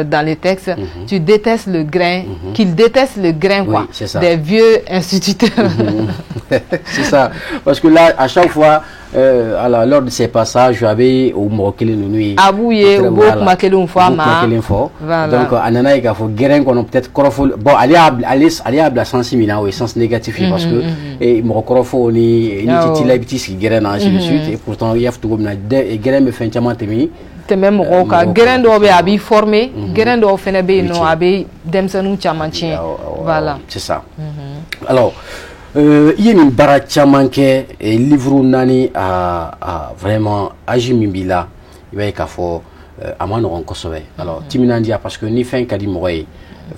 dans les textes, tu détestes le grain, qu'il déteste le grain quoi, des vieux instituteurs. C'est ça, parce que là, à chaque fois, alors, lors de ces passages, j'avais o mɔgɔ kelen ninnu ye. A b'u ye, u b'o kuma kelenw fɔ a ma. Kuma kelen fɔ. Donc a nana ye k'a fɔ gɛrɛn kɔnɔ peut-être kɔrɔfɔ, bon, ale y'a bila sens min na, o ye sens négatif ye, parce que mɔgɔ kɔrɔfɔw ni ti t'i la, i bɛ t'i sigi gɛrɛn na, ainsi de suite. Et pourtant, i y'a fɔ cogo min na, gɛrɛn bɛ fɛn caman tɛmɛ. Tɛmɛ mɔgɔw kan. Gɛrɛn dɔw bɛ yen, a b'i former, gɛrɛn dɔw fɛnɛ bɛ yen nɔ, a bɛ denmisɛnninw caman tiɲɛ. Voilà. C'est ça. Alors, i ye nin baara caman kɛ, livre naani, a vraiment âge min b'i la, i b'a ye k'a fɔ a ma nɔgɔn kosɛbɛ. Alors timinandiya, parce que ni fɛn ka di mɔgɔ ye,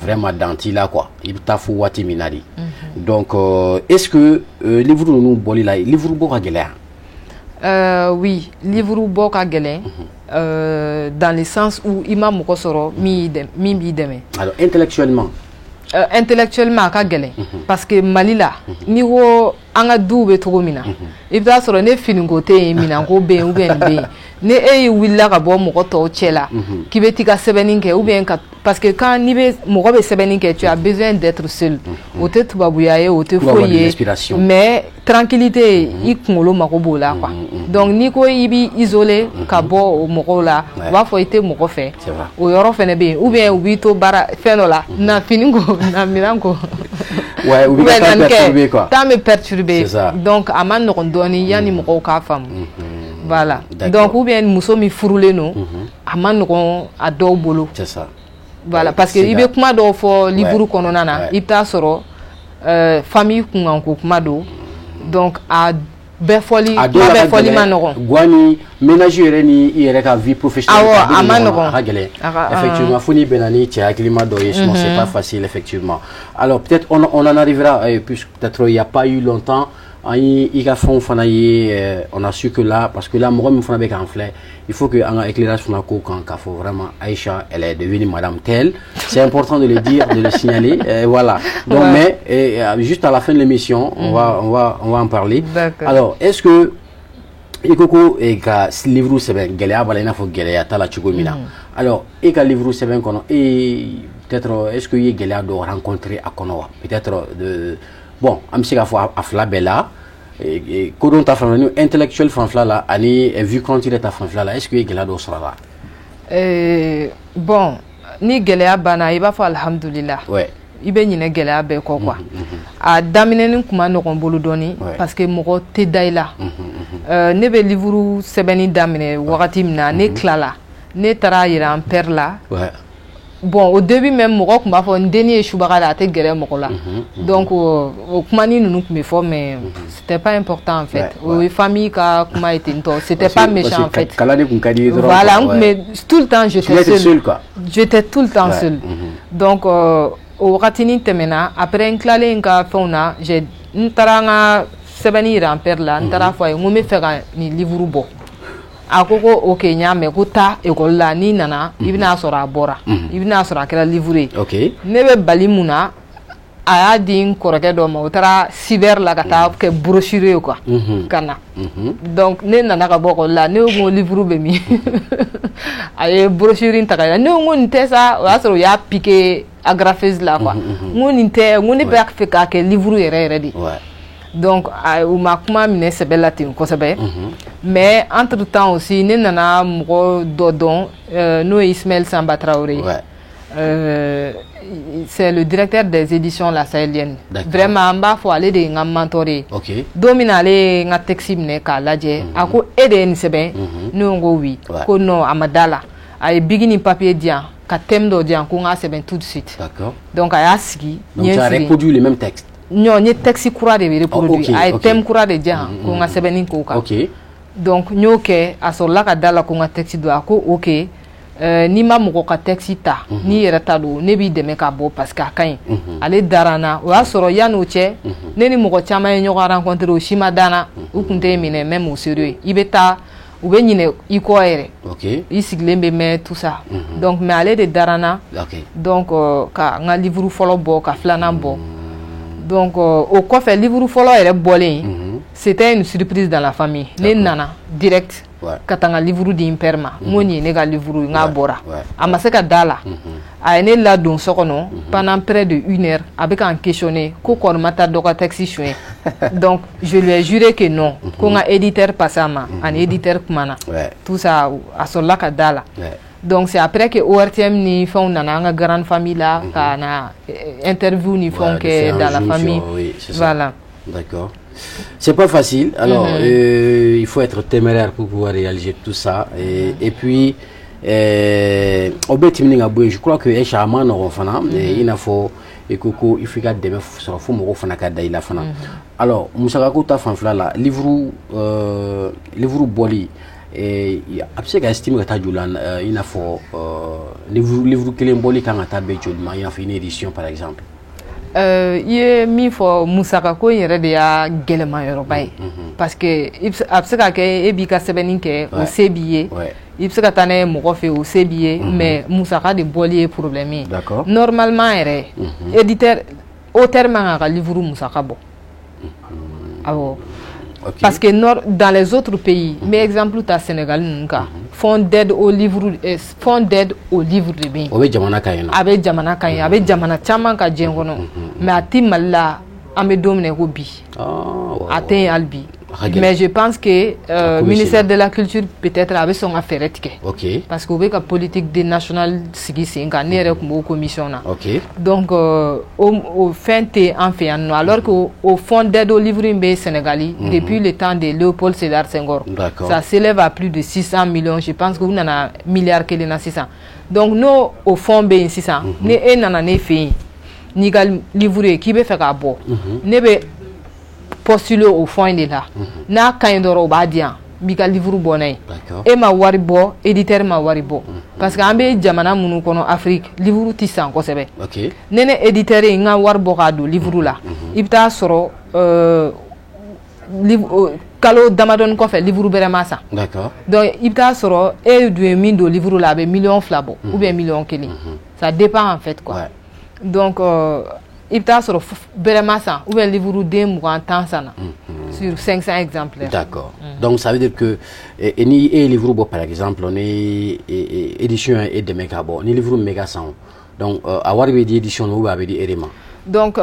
vraiment dan t'i la quoi, i bɛ taa fo waati min na de. Donc est-ce que livre ninnu bɔli la, livre bɔ ka gɛlɛya? Oui, livre bɔ ka gɛlɛn, dans le sens où i ma mɔgɔ sɔrɔ min b'i dɛmɛ. Alors intellectuellement? Intellectuellement a ka gɛlɛn, parce que Mali la, n'i ko an ka duw bɛ cogo min na, i bɛ taa sɔrɔ ne finiko tɛ yen, minɛnko bɛ yen ou bien nin bɛ yen, ni e y'i wulila ka bɔ mɔgɔ tɔw cɛ la k'i bɛ t'i ka sɛbɛnni kɛ ou bien ka, parce que quand n'i bɛ mɔgɔ bɛ sɛbɛnni kɛ, tu as besoin d'être seul. O tɛ tubabuya ye, o tɛ foyi ye, mais tranquillité, i kunkolo mako b'o la quoi. Donc n'i ko i b'i isoler ka bɔ o mɔgɔw la, u b'a fɔ i tɛ mɔgɔ fɛ. O yɔrɔ fɛnɛ bɛ yen, ou bien u b'i to baara fɛn dɔ la, na fini ko, na minɛn ko. Ouais, ou bien temps perturbé quoi. Temps bɛ perturbé. Donc a ma nɔgɔn dɔɔni yanni mɔgɔw k'a faamu. Voilà. Donc ou bien muso min furulen don, a ma nɔgɔn a dɔw bolo. C'est ça. Voilà, parce que i bɛ kuma dɔw fɔ livre kɔnɔna na, i bɛ taa sɔrɔ famille kunkanko kuma don. Donc a bɛɛ fɔli, kuma bɛɛ fɔli ma nɔgɔn. Guwa ni ménage yɛrɛ ni i yɛrɛ ka vie professionnelle. Awɔ, a ma nɔgɔn. A ka gɛlɛn. Effectivement, fo n'i bɛnna ni cɛ hakilima dɔ ye, sinon c'est pas facile effectivement. Alors peut-être on en arrivera, puisque peut-être il y a pas eu longtemps, an ye i ka fɛnw fana ye, on a su que là, parce que là, mɔgɔ min fana bɛ k'an filɛ, il faut que an ka éclairage fana k'o kan k'a fɔ vraiment Aïcha, elle est devenue madame telle. C'est important de le dire, de le signaler, voilà. Donc ouais. Mais juste à la fin de l'émission, on va en parler. Alors est-ce que i ko ko ka livre sɛbɛn, gɛlɛya b'a la, i n'a fɔ gɛlɛya t'a la cogo min na, alors e ka livre sɛbɛn kɔnɔ, e Peut-être est-ce que i ye gɛlɛya dɔw rencontrer a kɔnɔ wa? Peut-être de, bon, an bɛ se k'a fɔ a fila bɛɛ la, kodɔn ta fanfɛla ni intellectuel fanfɛla la ani vie courante yɛrɛ ta fanfɛla la, est-ce que i ye gɛlɛya dɔw sɔrɔ a la? Bon, ni gɛlɛya banna, i b'a fɔ alhamdulillah. I bɛ ɲinɛ gɛlɛya bɛɛ kɔ quoi. A daminɛni kun ma nɔgɔn bolo dɔɔni parce que mɔgɔ tɛ da i la. Ne bɛ livre sɛbɛnni daminɛ wagati min na, ne tilala, ne taara yira n père la. Bon, au début même, mɔgɔ tun b'a fɔ n dennin ye subaga de, a tɛ gɛrɛ mɔgɔ la. Donc o kumanin ninnu tun bɛ fɔ, mais c'était pas important en fait. O ye famille ka kuma ye ten tɔ, c'était pas méchant en fait. Kalan de kun ka di ye dɔrɔn. Voilà, n tun bɛ tout le temps, j'étais seule quoi. J'étais tout le temps seule. Donc o wagatinin tɛmɛna, après n tilalen n ka fɛnw na, j'ai n taara n ka sɛbɛnni yira n père la. N taara fɔ a ye n ko n bɛ fɛ ka nin livre bɔ. A ko ko ok, n y'a mɛn, ko taa ekɔli la, n'i nana i bɛna sɔrɔ a bɔra, i bɛna sɔrɔ a kɛra livre ye. Ne bɛ bali mun na, a y'a di n kɔrɔkɛ dɔ ma, o taara cyber la ka taa kɛ brochure ye quoi, ka na. Donc ne nana ka bɔ ekɔli la, ne ko livre bɛ min? A ye brochure in ta ka yira. Ne ko nin tɛ sa, o y'a sɔrɔ u y'a piqué agrafeuse la quoi. N ko nin tɛ, n ko ne b'a fɛ k'a kɛ livre yɛrɛ yɛrɛ de. Donc u ma kuma minɛ sɛbɛ la ten kosɛbɛ. Mais entre temps aussi, ne nana mɔgɔ dɔ dɔn, n'o ye Ismaël Samba Traoré. C'est le directeur des éditions La Sahélienne. Vraiment, n b'a fɔ ale de ye n ka mentor ye. Don min na ale ye n ka texte minɛ k'a lajɛ, a ko e de ye nin sɛbɛn? Ne ko oui. Ko non, a ma da la. A ye bic ni papier di yan, ka thème dɔ di yan, ko n k'a sɛbɛn tout de suite. Donc a y'a sigi. Donc tu as reproduit le même texte? Non, n ye texte kura de reproduit. A ye thème kura de di yan, ko n ka sɛbɛnni k'o kan. Donc n y'o kɛ, a sɔrɔla ka da la ko n ka texte don. A ko ok, n'i ma mɔgɔ ka texte ta, n'i yɛrɛ ta don, ne b'i dɛmɛ k'a bɔ parce que a ka ɲi. Ale dara n na. O y'a sɔrɔ yan'o cɛ, ne ni mɔgɔ caman ye ɲɔgɔn rencontré, o si ma da n na, u tun tɛ minɛ même au sérieux. I bɛ taa, u bɛ ɲinɛ i kɔ yɛrɛ, i sigilen bɛ mɛn, tout ça. Donc mais ale de dara n na. Donc ka n ka livre fɔlɔ bɔ, ka filanan bɔ. Donc o kɔfɛ, livre fɔlɔ yɛrɛ bɔlen, c'était une surprise dans la famille. Ne nana direct ka taa n ka livre di n père ma, n ko nin ye ne ka livre ye, n k'a bɔra. A ma se ka da la. A ye ne ladon so kɔnɔ pendant près de une heure, a bɛ ka n questionner ko kɔni ma taa dɔ ka texte suɲɛ. Donc je lui ai juré que non, ko n ka éditeur passé a ma, ani éditeur kumana, tout ça, a sɔrɔla ka da la. Donc c'est après que ORTM ni fɛnw nana an ka grande famille la, ka na interview ni fɛnw kɛ dans la famille. Voilà. D'accord. C'est pas facile. Alors, il faut être téméraire pour pouvoir réaliser tout ça. Et puis, o bɛɛ tɛmɛnen ka bɔ yen, je crois que Aïcha, a ma nɔgɔn fana, i n'a fɔ i ko ko il faut i ka dɛmɛ sɔrɔ fo mɔgɔw fana ka da i la fana. Alors, musakako ta fanfɛla la, livre bɔli, a bɛ se ka estimer ka taa joli la? I n'a fɔ livre kelen bɔli kan ka taa bɛn joli ma, i n'a fɔ une édition par exemple? I ye min fɔ, musakako in yɛrɛ de y'a gɛlɛma yɔrɔba ye, parce que a bɛ se ka kɛ e b'i ka sɛbɛnni kɛ, o se b'i ye, i bɛ se ka taa n'a ye mɔgɔ fɛ, o se b'i ye, mais musaka de bɔli ye problème ye. Normalement yɛrɛ, éditeur, auteur man kan ka livre musaka bɔ. Awɔ, parce que dans les autres pays, n bɛ exemple ta Sénégal ninnu kan, fonds d'aide au livre de bɛ yen. O bɛ jamana kan yen nɔ. A bɛ jamana kan yen, a bɛ jamana caman ka diɲɛ kɔnɔ, mais a ti Mali la. An bɛ don min na i ko bi, a tɛ yen hali bi. Mais je pense que ministère de la culture peut-être a bɛ sɔn ka fɛɛrɛ tigɛ, parce que u bɛ ka politique de nationale sigi sen kan. Ne yɛrɛ tun b'o commission na. Donc o fɛn tɛ an fɛ yan nɔ, alors que o fonds d'aide au livre in bɛ Sénégal depuis le temps de Léopold Sédar Senghor. Ça s'élève à plus de 600 millions, je pense que u nana milliard kelen na sisan. Donc n'o o fonds bɛ yen sisan, ni e nana ne fɛ yen n'i ka livre ye k'i bɛ fɛ k'a bɔ, ne bɛ postuler au fonds de la. N'a ka ɲi dɔrɔn, u b'a di yan, n b'i ka livre bɔ n'a ye. E ma wari bɔ, éditeur ma wari bɔ, parce que an bɛ jamana minnu kɔnɔ Afrique, livre ti san kosɛbɛ. Ne éditeur ye n ka wari bɔ k'a don livre la, i bɛ taa sɔrɔ kalo damadɔni kɔfɛ, livre bɛrɛ ma san. Donc i bɛ taa sɔrɔ e dun ye min don livre la, a bɛ miliyɔn 2 bɔ ou bien miliyɔn 1, ça dépend en fait quoi. Donc i bɛ taa sɔrɔ bɛrɛ ma san, ou bien livre den 20 10 sanna sur 500 exemplaires. D'accord. Donc ça veut dire que ni e ye livre bɔ par exemple, ni édition ye e dɛmɛ k'a bɔ, ni livre min bɛ ka san, Donc a wari bɛ di édition na ou bien a bɛ di e de ma? Donc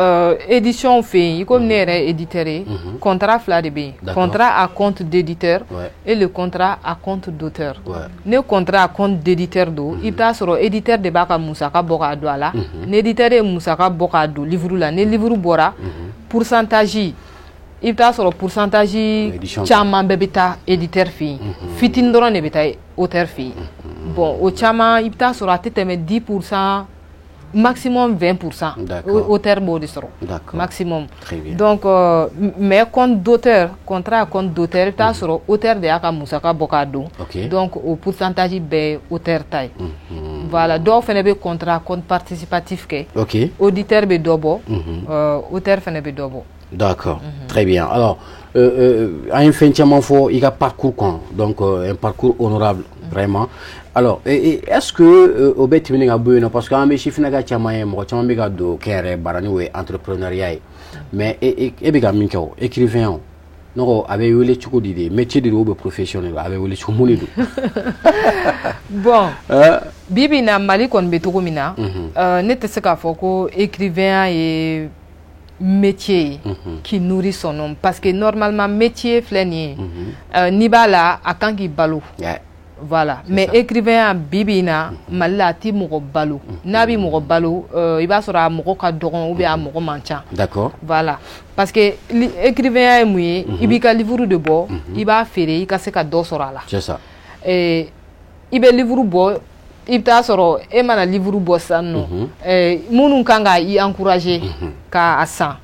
édition fɛ yen, i komi ne yɛrɛ ye éditeur ye, contrat fila de bɛ yen: contrat à compte d'éditeur et le contrat à compte d'auteur. Ne contrat à compte d'éditeur don, i bɛ taa sɔrɔ éditeur de b'a ka musaka bɔ k'a don a la. Ni éditeur ye musaka bɔ k'a don livre la, ni livre bɔra, pourcentage, i bɛ taa sɔrɔ pourcentage caman bɛɛ bɛ taa éditeur fɛ yen, fitinin dɔrɔn de bɛ taa auteur fɛ yen. Bon, o caman, i bɛ taa sɔrɔ a tɛ tɛmɛ 10%, maximum 20%. Auteur b'o de sɔrɔ maximum. Donc mais compte d'auteur, contrat à compte d'auteur, i bɛ taa sɔrɔ auteur de y'a ka musaka bɔ k'a don. Donc o pourcentage bɛɛ ye auteur ta ye. Voilà, dɔw fana bɛ contrat à compte participatif kɛ. Éditeur bɛ dɔ bɔ, auteur fana bɛ dɔ bɔ. D'accord, très bien. Alors, an ye fɛn caman fɔ i ka parcours kɔnɔ, donc un parcours honorable vraiment. Alors, est-ce que o bɛ tɛmɛnen ka bɔ yen nɔ, parce que an bɛ sifinnaka caman ye, mɔgɔ caman bɛ ka don kɛnyɛrɛ baara n'o ye entrepreneuriat ye, mais e bɛ ka min kɛ o, écrivain o, ne ko a bɛ wele cogo di de? Métier de don ou bien profession de don? A bɛ wele cogo mun de don? Bon, bi bi in na, Mali kɔni bɛ cogo min na, ne tɛ se k'a fɔ ko écrivain ye métier qui nourrit son homme, parce que normalement métier filɛ nin ye, n'i b'a la, a kan k'i balo. Voilà, mais écrivain bi bi in na Mali la, a ti mɔgɔ balo. N'a bi mɔgɔ balo, i b'a sɔrɔ a mɔgɔ ka dɔgɔn ou bien a mɔgɔ man ca. Voilà, parce que écrivain ye mun ye? I b'i ka livre de bɔ, i b'a feere, i ka se ka dɔ sɔrɔ a la. C'est ça. I bɛ livre bɔ, i bɛ taa sɔrɔ e mana livre bɔ sisan nɔ, minnu kan ka i encourager k'a san,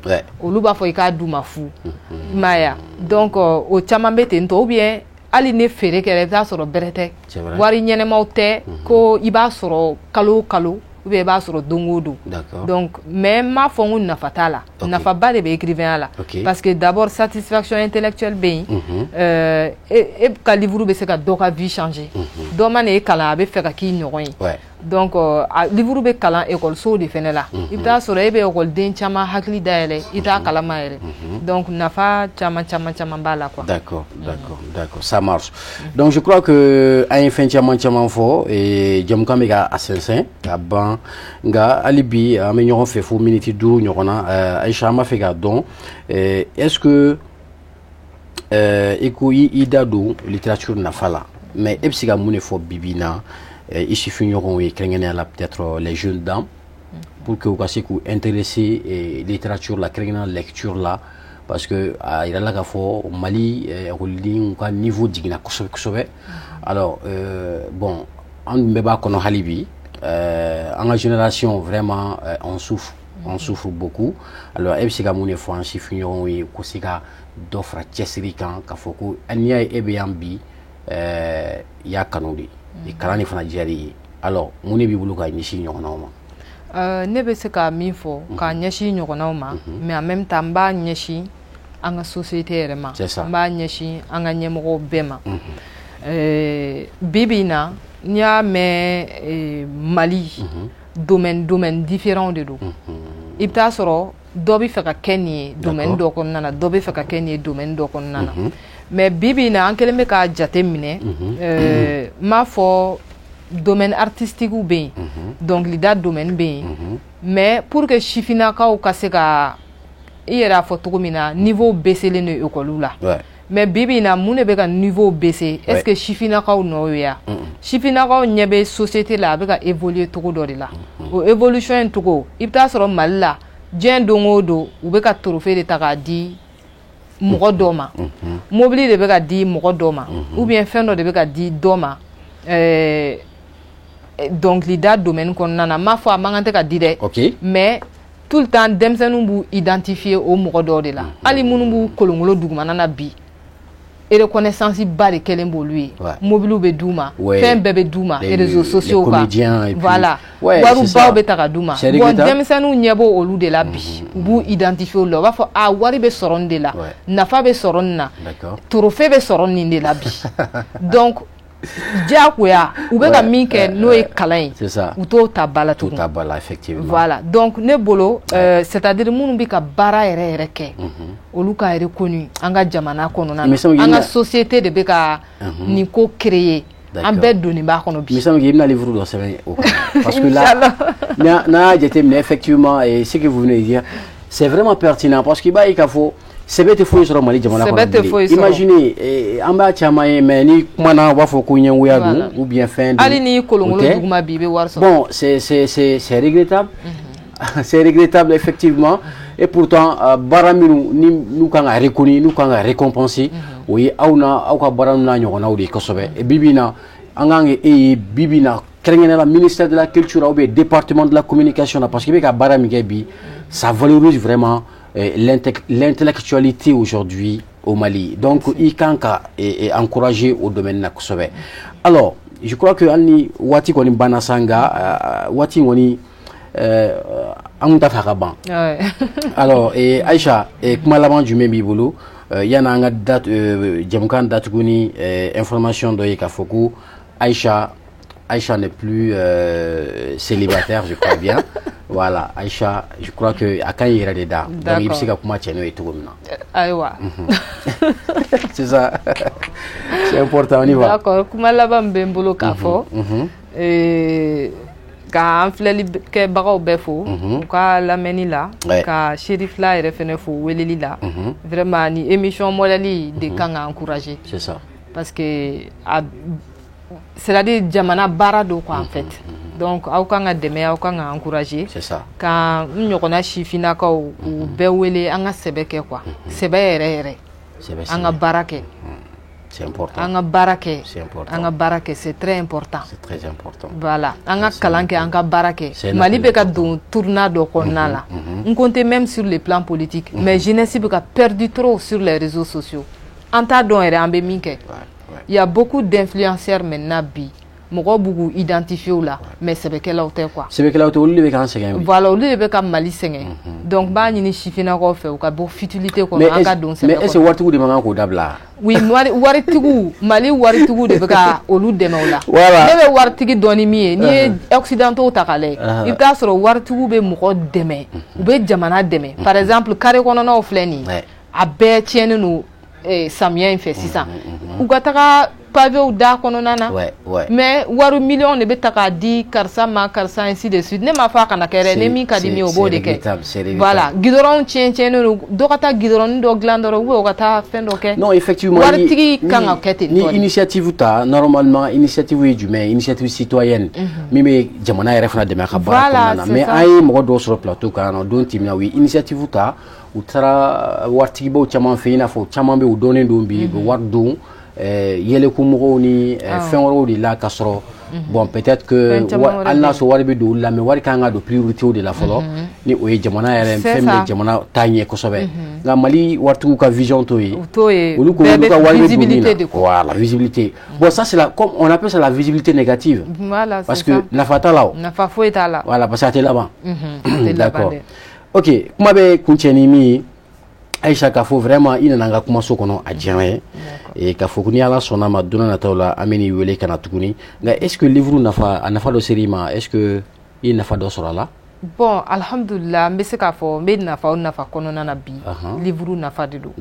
olu b'a fɔ i k'a d'u ma fu, i m'a ye wa? Donc o caman bɛ ten tɔ, ou bien hali ni feere kɛra, i bɛ taa sɔrɔ bɛrɛ tɛ, wari ɲɛnɛmaw tɛ ko i b'a sɔrɔ kalo o kalo ou bien i b'a sɔrɔ don o don. Donc mais n m'a fɔ n ko nafa t'a la, nafaba de bɛ écrivain la, parce que d'abord satisfaction intellectuelle bɛ yen. E ka livre bɛ se ka dɔ ka vie changer, dɔ mana e kalan, a bɛ fɛ ka k'i ɲɔgɔn ye. Donc livre bɛ kalan ekɔlisow de fɛnɛ la, i bɛ taa sɔrɔ e bɛ ekɔliden caman hakili dayɛlɛ, i t'a kalama yɛrɛ. Donc nafa caman caman caman b'a la, quoi. D'accord, ça marche. Donc je crois que an ye fɛn caman caman fɔ, jamukan bɛ ka a sɛnsɛn ka ban, nka hali bi an bɛ ɲɔgɔn fɛ fo miniti 5 ɲɔgɔn na. Aïcha, an b'a fɛ k'a dɔn, est-ce que i ko i da don littérature nafa la, mais e bɛ se ka mun de fɔ bi bi in na i sifinɲɔgɔnw ye, kɛrɛnkɛrɛnnenya la peut-être les jeunes dames, pour que u ka se k'u intéresser littérature la, kɛrɛnkɛrɛnnenya lecture la, parce que a yirala k'a fɔ Mali ekɔlidenw ka niveau jiginna kosɛbɛ kosɛbɛ. Alors bon, an dun bɛɛ b'a kɔnɔ hali bi, an ka génération vraiment, on souffre, on souffre beaucoup. Alors e bɛ se ka mun de fɔ an sifinɲɔgɔnw ye ko se ka dɔ fara cɛsiri kan, k'a fɔ ko n'i y'a ye e bɛ yan bi, i y'a kanu de, kalan de fana diyara i ye? Alors mun de b'i bolo ka ɲɛsin ɲɔgɔnnaw ma? Ne bɛ se ka min fɔ k'a ɲɛsin ɲɔgɔnnaw ma, mais en même temps n b'a ɲɛsin an ka société yɛrɛ ma, n b'a ɲɛsin an ka ɲɛmɔgɔw bɛɛ ma. Bi bi in na, n'i y'a mɛn Mali, domaine différent de don. I bɛ taa sɔrɔ dɔ bɛ fɛ ka kɛ nin ye domaine dɔ kɔnɔna na, dɔ bɛ fɛ ka kɛ nin ye domaine dɔ kɔnɔna na. Mais bi bi in na, an kɛlen bɛ k'a jate minɛ, n m'a fɔ domaine artistique bɛ yen, dɔnkilida domaine bɛ yen, mais pour que sifinnakaw ka se ka, i yɛrɛ y'a fɔ cogo min na, niveau baisselen don ekɔliw la. Mais bi bi in na, mun de bɛ ka niveau baisser? Est ce que sifinnakaw nɔ ye ya? Sifinnakaw ɲɛ bɛ société la, a bɛ ka évoluer cogo dɔ de la. O évolution in cogo, i bɛ taa sɔrɔ Mali la, diɲɛ don o don, u bɛ ka trophée de ta k'a di mɔgɔ dɔ ma, mobili de bɛ ka di mɔgɔ dɔ ma, ou bien fɛn dɔ de bɛ ka di dɔ ma dɔnkilida domaine kɔnɔna na. N m'a fɔ a man kan tɛ ka di dɛ, mais tout le temps denmisɛnninw b'u identifier o mɔgɔ dɔw de la. Hali minnu b'u kolonkolo dugumana na bi, reconnaissance ba de kɛlen b'olu ye, mobiliw bɛ d'u ma, fɛn bɛɛ bɛ d'u ma, réseaux sociaux kan, voilà, waribaw bɛ ta ka d'u ma. Bon, denmisɛnninw ɲɛ b'o olu de la bi, u b'u identifier olu la, u b'a fɔ a wari bɛ sɔrɔ nin de la, nafa bɛ sɔrɔ nin na, trophée bɛ sɔrɔ nin de la bi. Donc diyagoya u bɛ ka min kɛ, n'o ye kalan ye, u t'o ta ba la tugun. Voilà, donc ne bolo, c'est à dire minnu bɛ ka baara yɛrɛ yɛrɛ kɛ, olu ka reconnu an ka jamana kɔnɔna na. An ka société de bɛ ka nin ko créer. An bɛɛ donni b'a kɔnɔ bi. Il me semble qu'il y a livre dɔ sɛbɛn o kan, parce que là, n'a y'a jateminɛ, effectivement, et ce que vous venez de dire, c'est vraiment pertinent, parce que i b'a ye k'a fɔ sɛbɛ tɛ foyi sɔrɔ Mali jamana kɔnɔ bilen. Imaginez, an b'a caman ye, mais ni kumana, u b'a fɔ ko ɲɛngoya don ou bien fɛn don. Hali n'i kolonkolon duguma bi, i bɛ wari sɔrɔ. Bon, c'est regrettable, c'est regrettable effectivement. Et pourtant, baara minnu ni n'u kan ka reconnu, n'u kan ka récompenser, o ye aw na aw ka baara n'a ɲɔgɔnnaw de ye kosɛbɛ. Bi bi in na, an kan ka e ye bi bi in na, kɛrɛnkɛrɛnnenya la, ministère de la Culture ou bien département de la Communication na, parce que i bɛ ka baara min kɛ bi, ça valorise vraiment l'intellectualité aujourd'hui au Mali. Donc i kan ka encourager au domaine na kosɛbɛ. Alors, je crois que hali ni waati kɔni banna sa, nka waati kɔni, an kun t'a fɛ a ka ban. Alors, Aïcha, kuma laban jumɛn b'i bolo yanni an ka dat jɛmukan datugu ni information dɔ ye k'a fɔ ko Aïcha n'est plus célibataire, je crois bien. Voilà, Aïcha, je crois que a ka ɲi yɛrɛ de da. Donc i bɛ se ka kuma cɛ n'o ye cogo min na. Ayiwa. C'est ça. C'est important, on y va. D'accord, kuma laban min bɛ n bolo k'a fɔ, ka an filɛlikɛbagaw bɛɛ fo u ka lamɛnni la, ka Cherifla yɛrɛ fɛnɛ fo weleli la. Vraiment, ni émission modèle de kan ka encourager. C'est ça. Parce que a, c'est-à-dire jamana baara don quoi, en fait. Donc aw kan ka dɛmɛ, aw kan ka encourager. C'est ça. Ka n ɲɔgɔnna sifinnakaw u bɛɛ wele, an ka sɛbɛ kɛ quoi. Sɛbɛ yɛrɛ yɛrɛ. An ka baara kɛ. C'est important. An ka baara kɛ. C'est important. An ka baara kɛ, c'est très important. C'est très important. Voilà, an ka kalan kɛ, an ka baara kɛ. Mali bɛ ka don tournant dɔ kɔnɔna la. N compte même sur le plan politique, mais jeunesse bɛ ka perdu trop sur les réseaux sociaux. An t'a dɔn yɛrɛ an bɛ min kɛ. Il y a beaucoup d'influenceurs maintenant bi. Mɔgɔw b'u k'u identifier o la, mais sɛbɛkɛlaw tɛ quoi. Sɛbɛkɛlaw tɛ, olu de bɛ k'an sɛgɛn bi. Voilà, olu de bɛ ka Mali sɛgɛn. Donc n b'a ɲini sifinnakaw fɛ, u ka bɔ futilité kɔnɔ, an ka don sɛbɛ kɔnɔ. Mais est ce que waritigiw de man kan k'o dabila? Oui, waritigiw, Mali waritigiw de bɛ ka olu dɛmɛ o la. Voilà. Ne bɛ waritigi dɔn ni min ye, n'i ye occidentaux ta k'a lajɛ, i bɛ taa sɔrɔ waritigiw bɛ mɔgɔ dɛmɛ, u bɛ jamana dɛmɛ. Par exemple, carré kɔnɔnaw filɛ nin ye, a bɛɛ tiɲɛnen don samiyɛ in fɛ sisan. U ka taga pavéw da kɔnɔna na, mais wari miliyɔn de bɛ ta k'a di karisa ma, karisa, ainsi de suite. Ne m'a fɔ a kana kɛ dɛ, ni min ka di min ye, o b'o de kɛ. Voilà, goudron tiɲɛ tiɲɛnen don, dɔ ka taa goudron dɔ dilan dɔrɔn, ou bien u ka taa fɛn dɔ kɛ. Non, effectivement. Waritigi kan ka kɛ ten tɔ. Ni initiative ta, normalement initiative ye jumɛn ye? Initiative citoyenne min bɛ jamana yɛrɛ fana dɛmɛ a ka baara kɔnɔna na. Mais an ye mɔgɔ dɔw sɔrɔ plateau kan yan nɔ don tɛmɛna, u ye initiative ta, u taara waritigibaw caman fɛ yen, i n'a fɔ caman bɛ yen, u dɔnnen don bi, u bɛ wari don yɛlɛko mɔgɔw ni fɛn wɛrɛw de la, ka sɔrɔ bon, peut-être que hali n'a sɔrɔ wari bɛ don olu la, mais wari kan ka don priorité de la fɔlɔ, ni o ye jamana yɛrɛ, fɛn min bɛ jamana taa ɲɛ kosɛbɛ. Nka Mali waritigiw ka vision t'o ye. Olu ko olu ka wari bɛ don min na, voilà, visibilité. Bon, ça c'est la, comme on appelle ça, la visibilité négative. Voilà. Parce que nafa t'a la o. Nafa foyi t'a la. Voilà, parce que a tɛ laban. D'accord, ok, kuma bɛ kuncɛ ni min ye, Aïcha, k'a fɔ vraiment i nana an ka kumaso kɔnɔ, a diyara n ye, k'a fɔ ko ni Ala sɔnna ma, don nataw la, an bɛ n'i wele ka na tuguni. Nka est ce que livre nafa, a nafa dɔ ser'i ma? Est ce que i ye nafa dɔ sɔrɔ a la? Bon, alhamdulillah, n bɛ se k'a fɔ n bɛ nafa o nafa kɔnɔna na bi, livre nafa de don.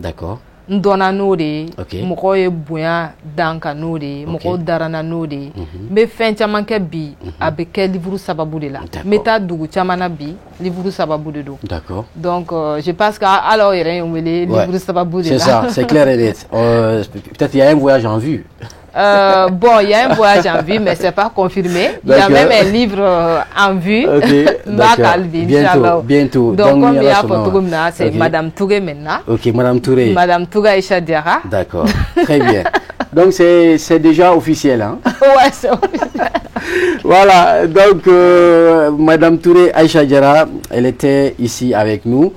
N dɔnna n'o de ye, mɔgɔw ye bonya dan kan n'o de ye, mɔgɔw dara n na n'o de ye. N bɛ fɛn caman kɛ bi, a bɛ kɛ livre sababu de la. N bɛ taa dugu caman na bi, livre sababu de don. Donc je pense que hali aw yɛrɛ ye n wele livre sababu de la. C'est ça, c'est clair et net. Peut-être il y a un voyage en vue. Bon, il y a un voyage en vue, mais c'est pas confirmé. Il y a même un livre en vue. Ok, d'accord. Bientôt, bientôt. Donc, comme il y a c'est Madame Touré maintenant. Ok, Madame Touré. Madame Touré Aïcha Diarra. D'accord, très bien. Donc, c'est déjà officiel, hein? Ouais, c'est officiel. Voilà, donc, Madame Touré Aïcha Diarra, elle était ici avec nous.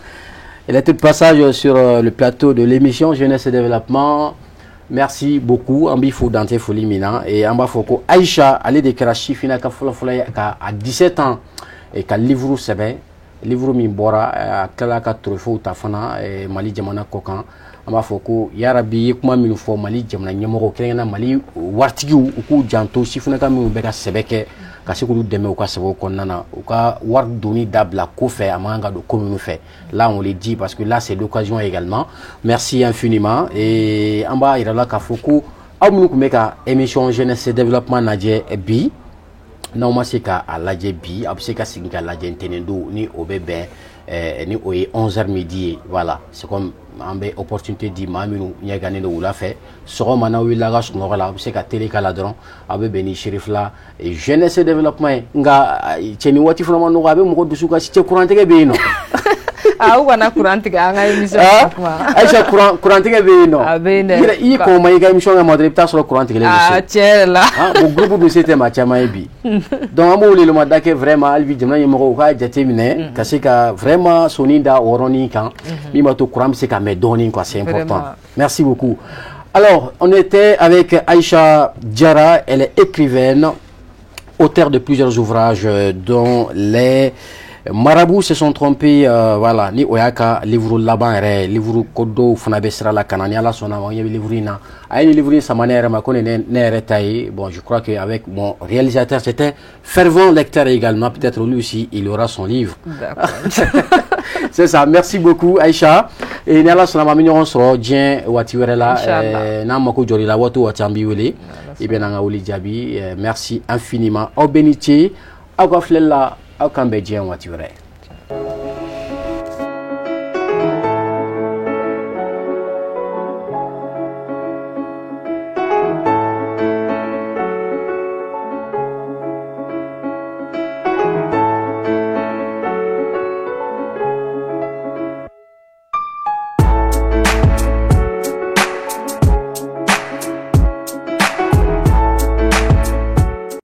Elle était de passage sur le plateau de l'émission Jeunesse et Développement. Merci beaucoup. An b'i fo dan tɛ foli min na. Et an b'a fɔ ko Aïcha, ale de kɛra sifinnaka fɔlɔ-fɔlɔ ye ka à 17 ans ka livre sɛbɛn, livre min bɔra, a tilala ka trophée ta fana Mali jamana kɔ kan. An b'a fɔ ko yarabi, i ye kuma minnu fɔ, Mali jamana ɲɛmɔgɔw, kɛrɛnkɛrɛnnenya Mali waritigiw, u k'u janto sifinnaka minnu bɛ ka sɛbɛ kɛ, ka se k'olu dɛmɛ u ka sɛbɛw kɔnɔna na, u ka wari donni dabila ko fɛ, a man kan ka don ko minnu fɛ. Là, on le dit parce que là, c'est l'occasion également. Merci infiniment. Et an b'a yira la k'a fɔ ko Aw minnu tun bɛ ka émission jeunesse développement lajɛ bi, n'aw ma se k'a lajɛ bi, aw bɛ se ka segin ka lajɛ ntɛnɛn don, ni o bɛ bɛn ni o ye 11h midi ye. Voilà, c'est comme an bɛ opportunité di maa minnu ɲɛgannen don wula fɛ, sɔgɔma n'aw wulila ka sunɔgɔ la, aw bɛ se ka télé k'a la dɔrɔn, aw bɛ bɛn ni Cherifla jeunesse développement ye. Nka cɛ, nin waati fana ma nɔgɔ, a bɛ mɔgɔ dusu kasi. Cɛ, kurantigɛ bɛ yen nɔ. Ah, u kana kuran tigɛ an ka émission na kuma. Aïcha, kurantigɛ bɛ yen nɔ. A bɛ yen dɛ. I kɔn ma i ka émission kɛ ma dɔrɔn, i bɛ taa sɔrɔ kuran tigɛlen don so. Ah, tiɲɛ yɛrɛ la. Ah, bon, groupe dun se tɛ maa caman ye bi. Donc an b'o welemada kɛ vraiment, hali bi jamana ɲɛmɔgɔw u k'a jate minɛ ka se ka vraiment sɔnni da o yɔrɔnin kan, min b'a to courant bɛ se ka mɛn dɔɔnin quoi, c'est important. Vraiment. Merci beaucoup. Alors, on était avec Aïcha Diarra, elle est écrivaine, auteure de plusieurs ouvrages dont Les Marabouts se sont trompés, voilà, ni o y'a ka livre laban yɛrɛ, livre ko dɔw fana bɛ sira la ka na, ni Ala sɔnna ma, an ɲɛ bɛ livre in na. A ye nin livre in sama ne yɛrɛ ma ko nin ne yɛrɛ ta ye. Bon, je crois que avec mon réalisateur, c'est un fervent lecteur également, peut-être lui aussi il aura son livre. D'accord. C'est ça, merci beaucoup Aïcha, et ni Ala sɔnna ma, an bɛ ɲɔgɔn sɔrɔ diɲɛ waati wɛrɛ la. Inchallah. N'an mako jɔr'i la waati o waati, an b'i wele, i bɛ n'an ka wele jaabi. Merci infiniment, aw bɛɛ ni ce aw ka filɛli la, aw k'an bɛn diɲɛ waati wɛrɛ.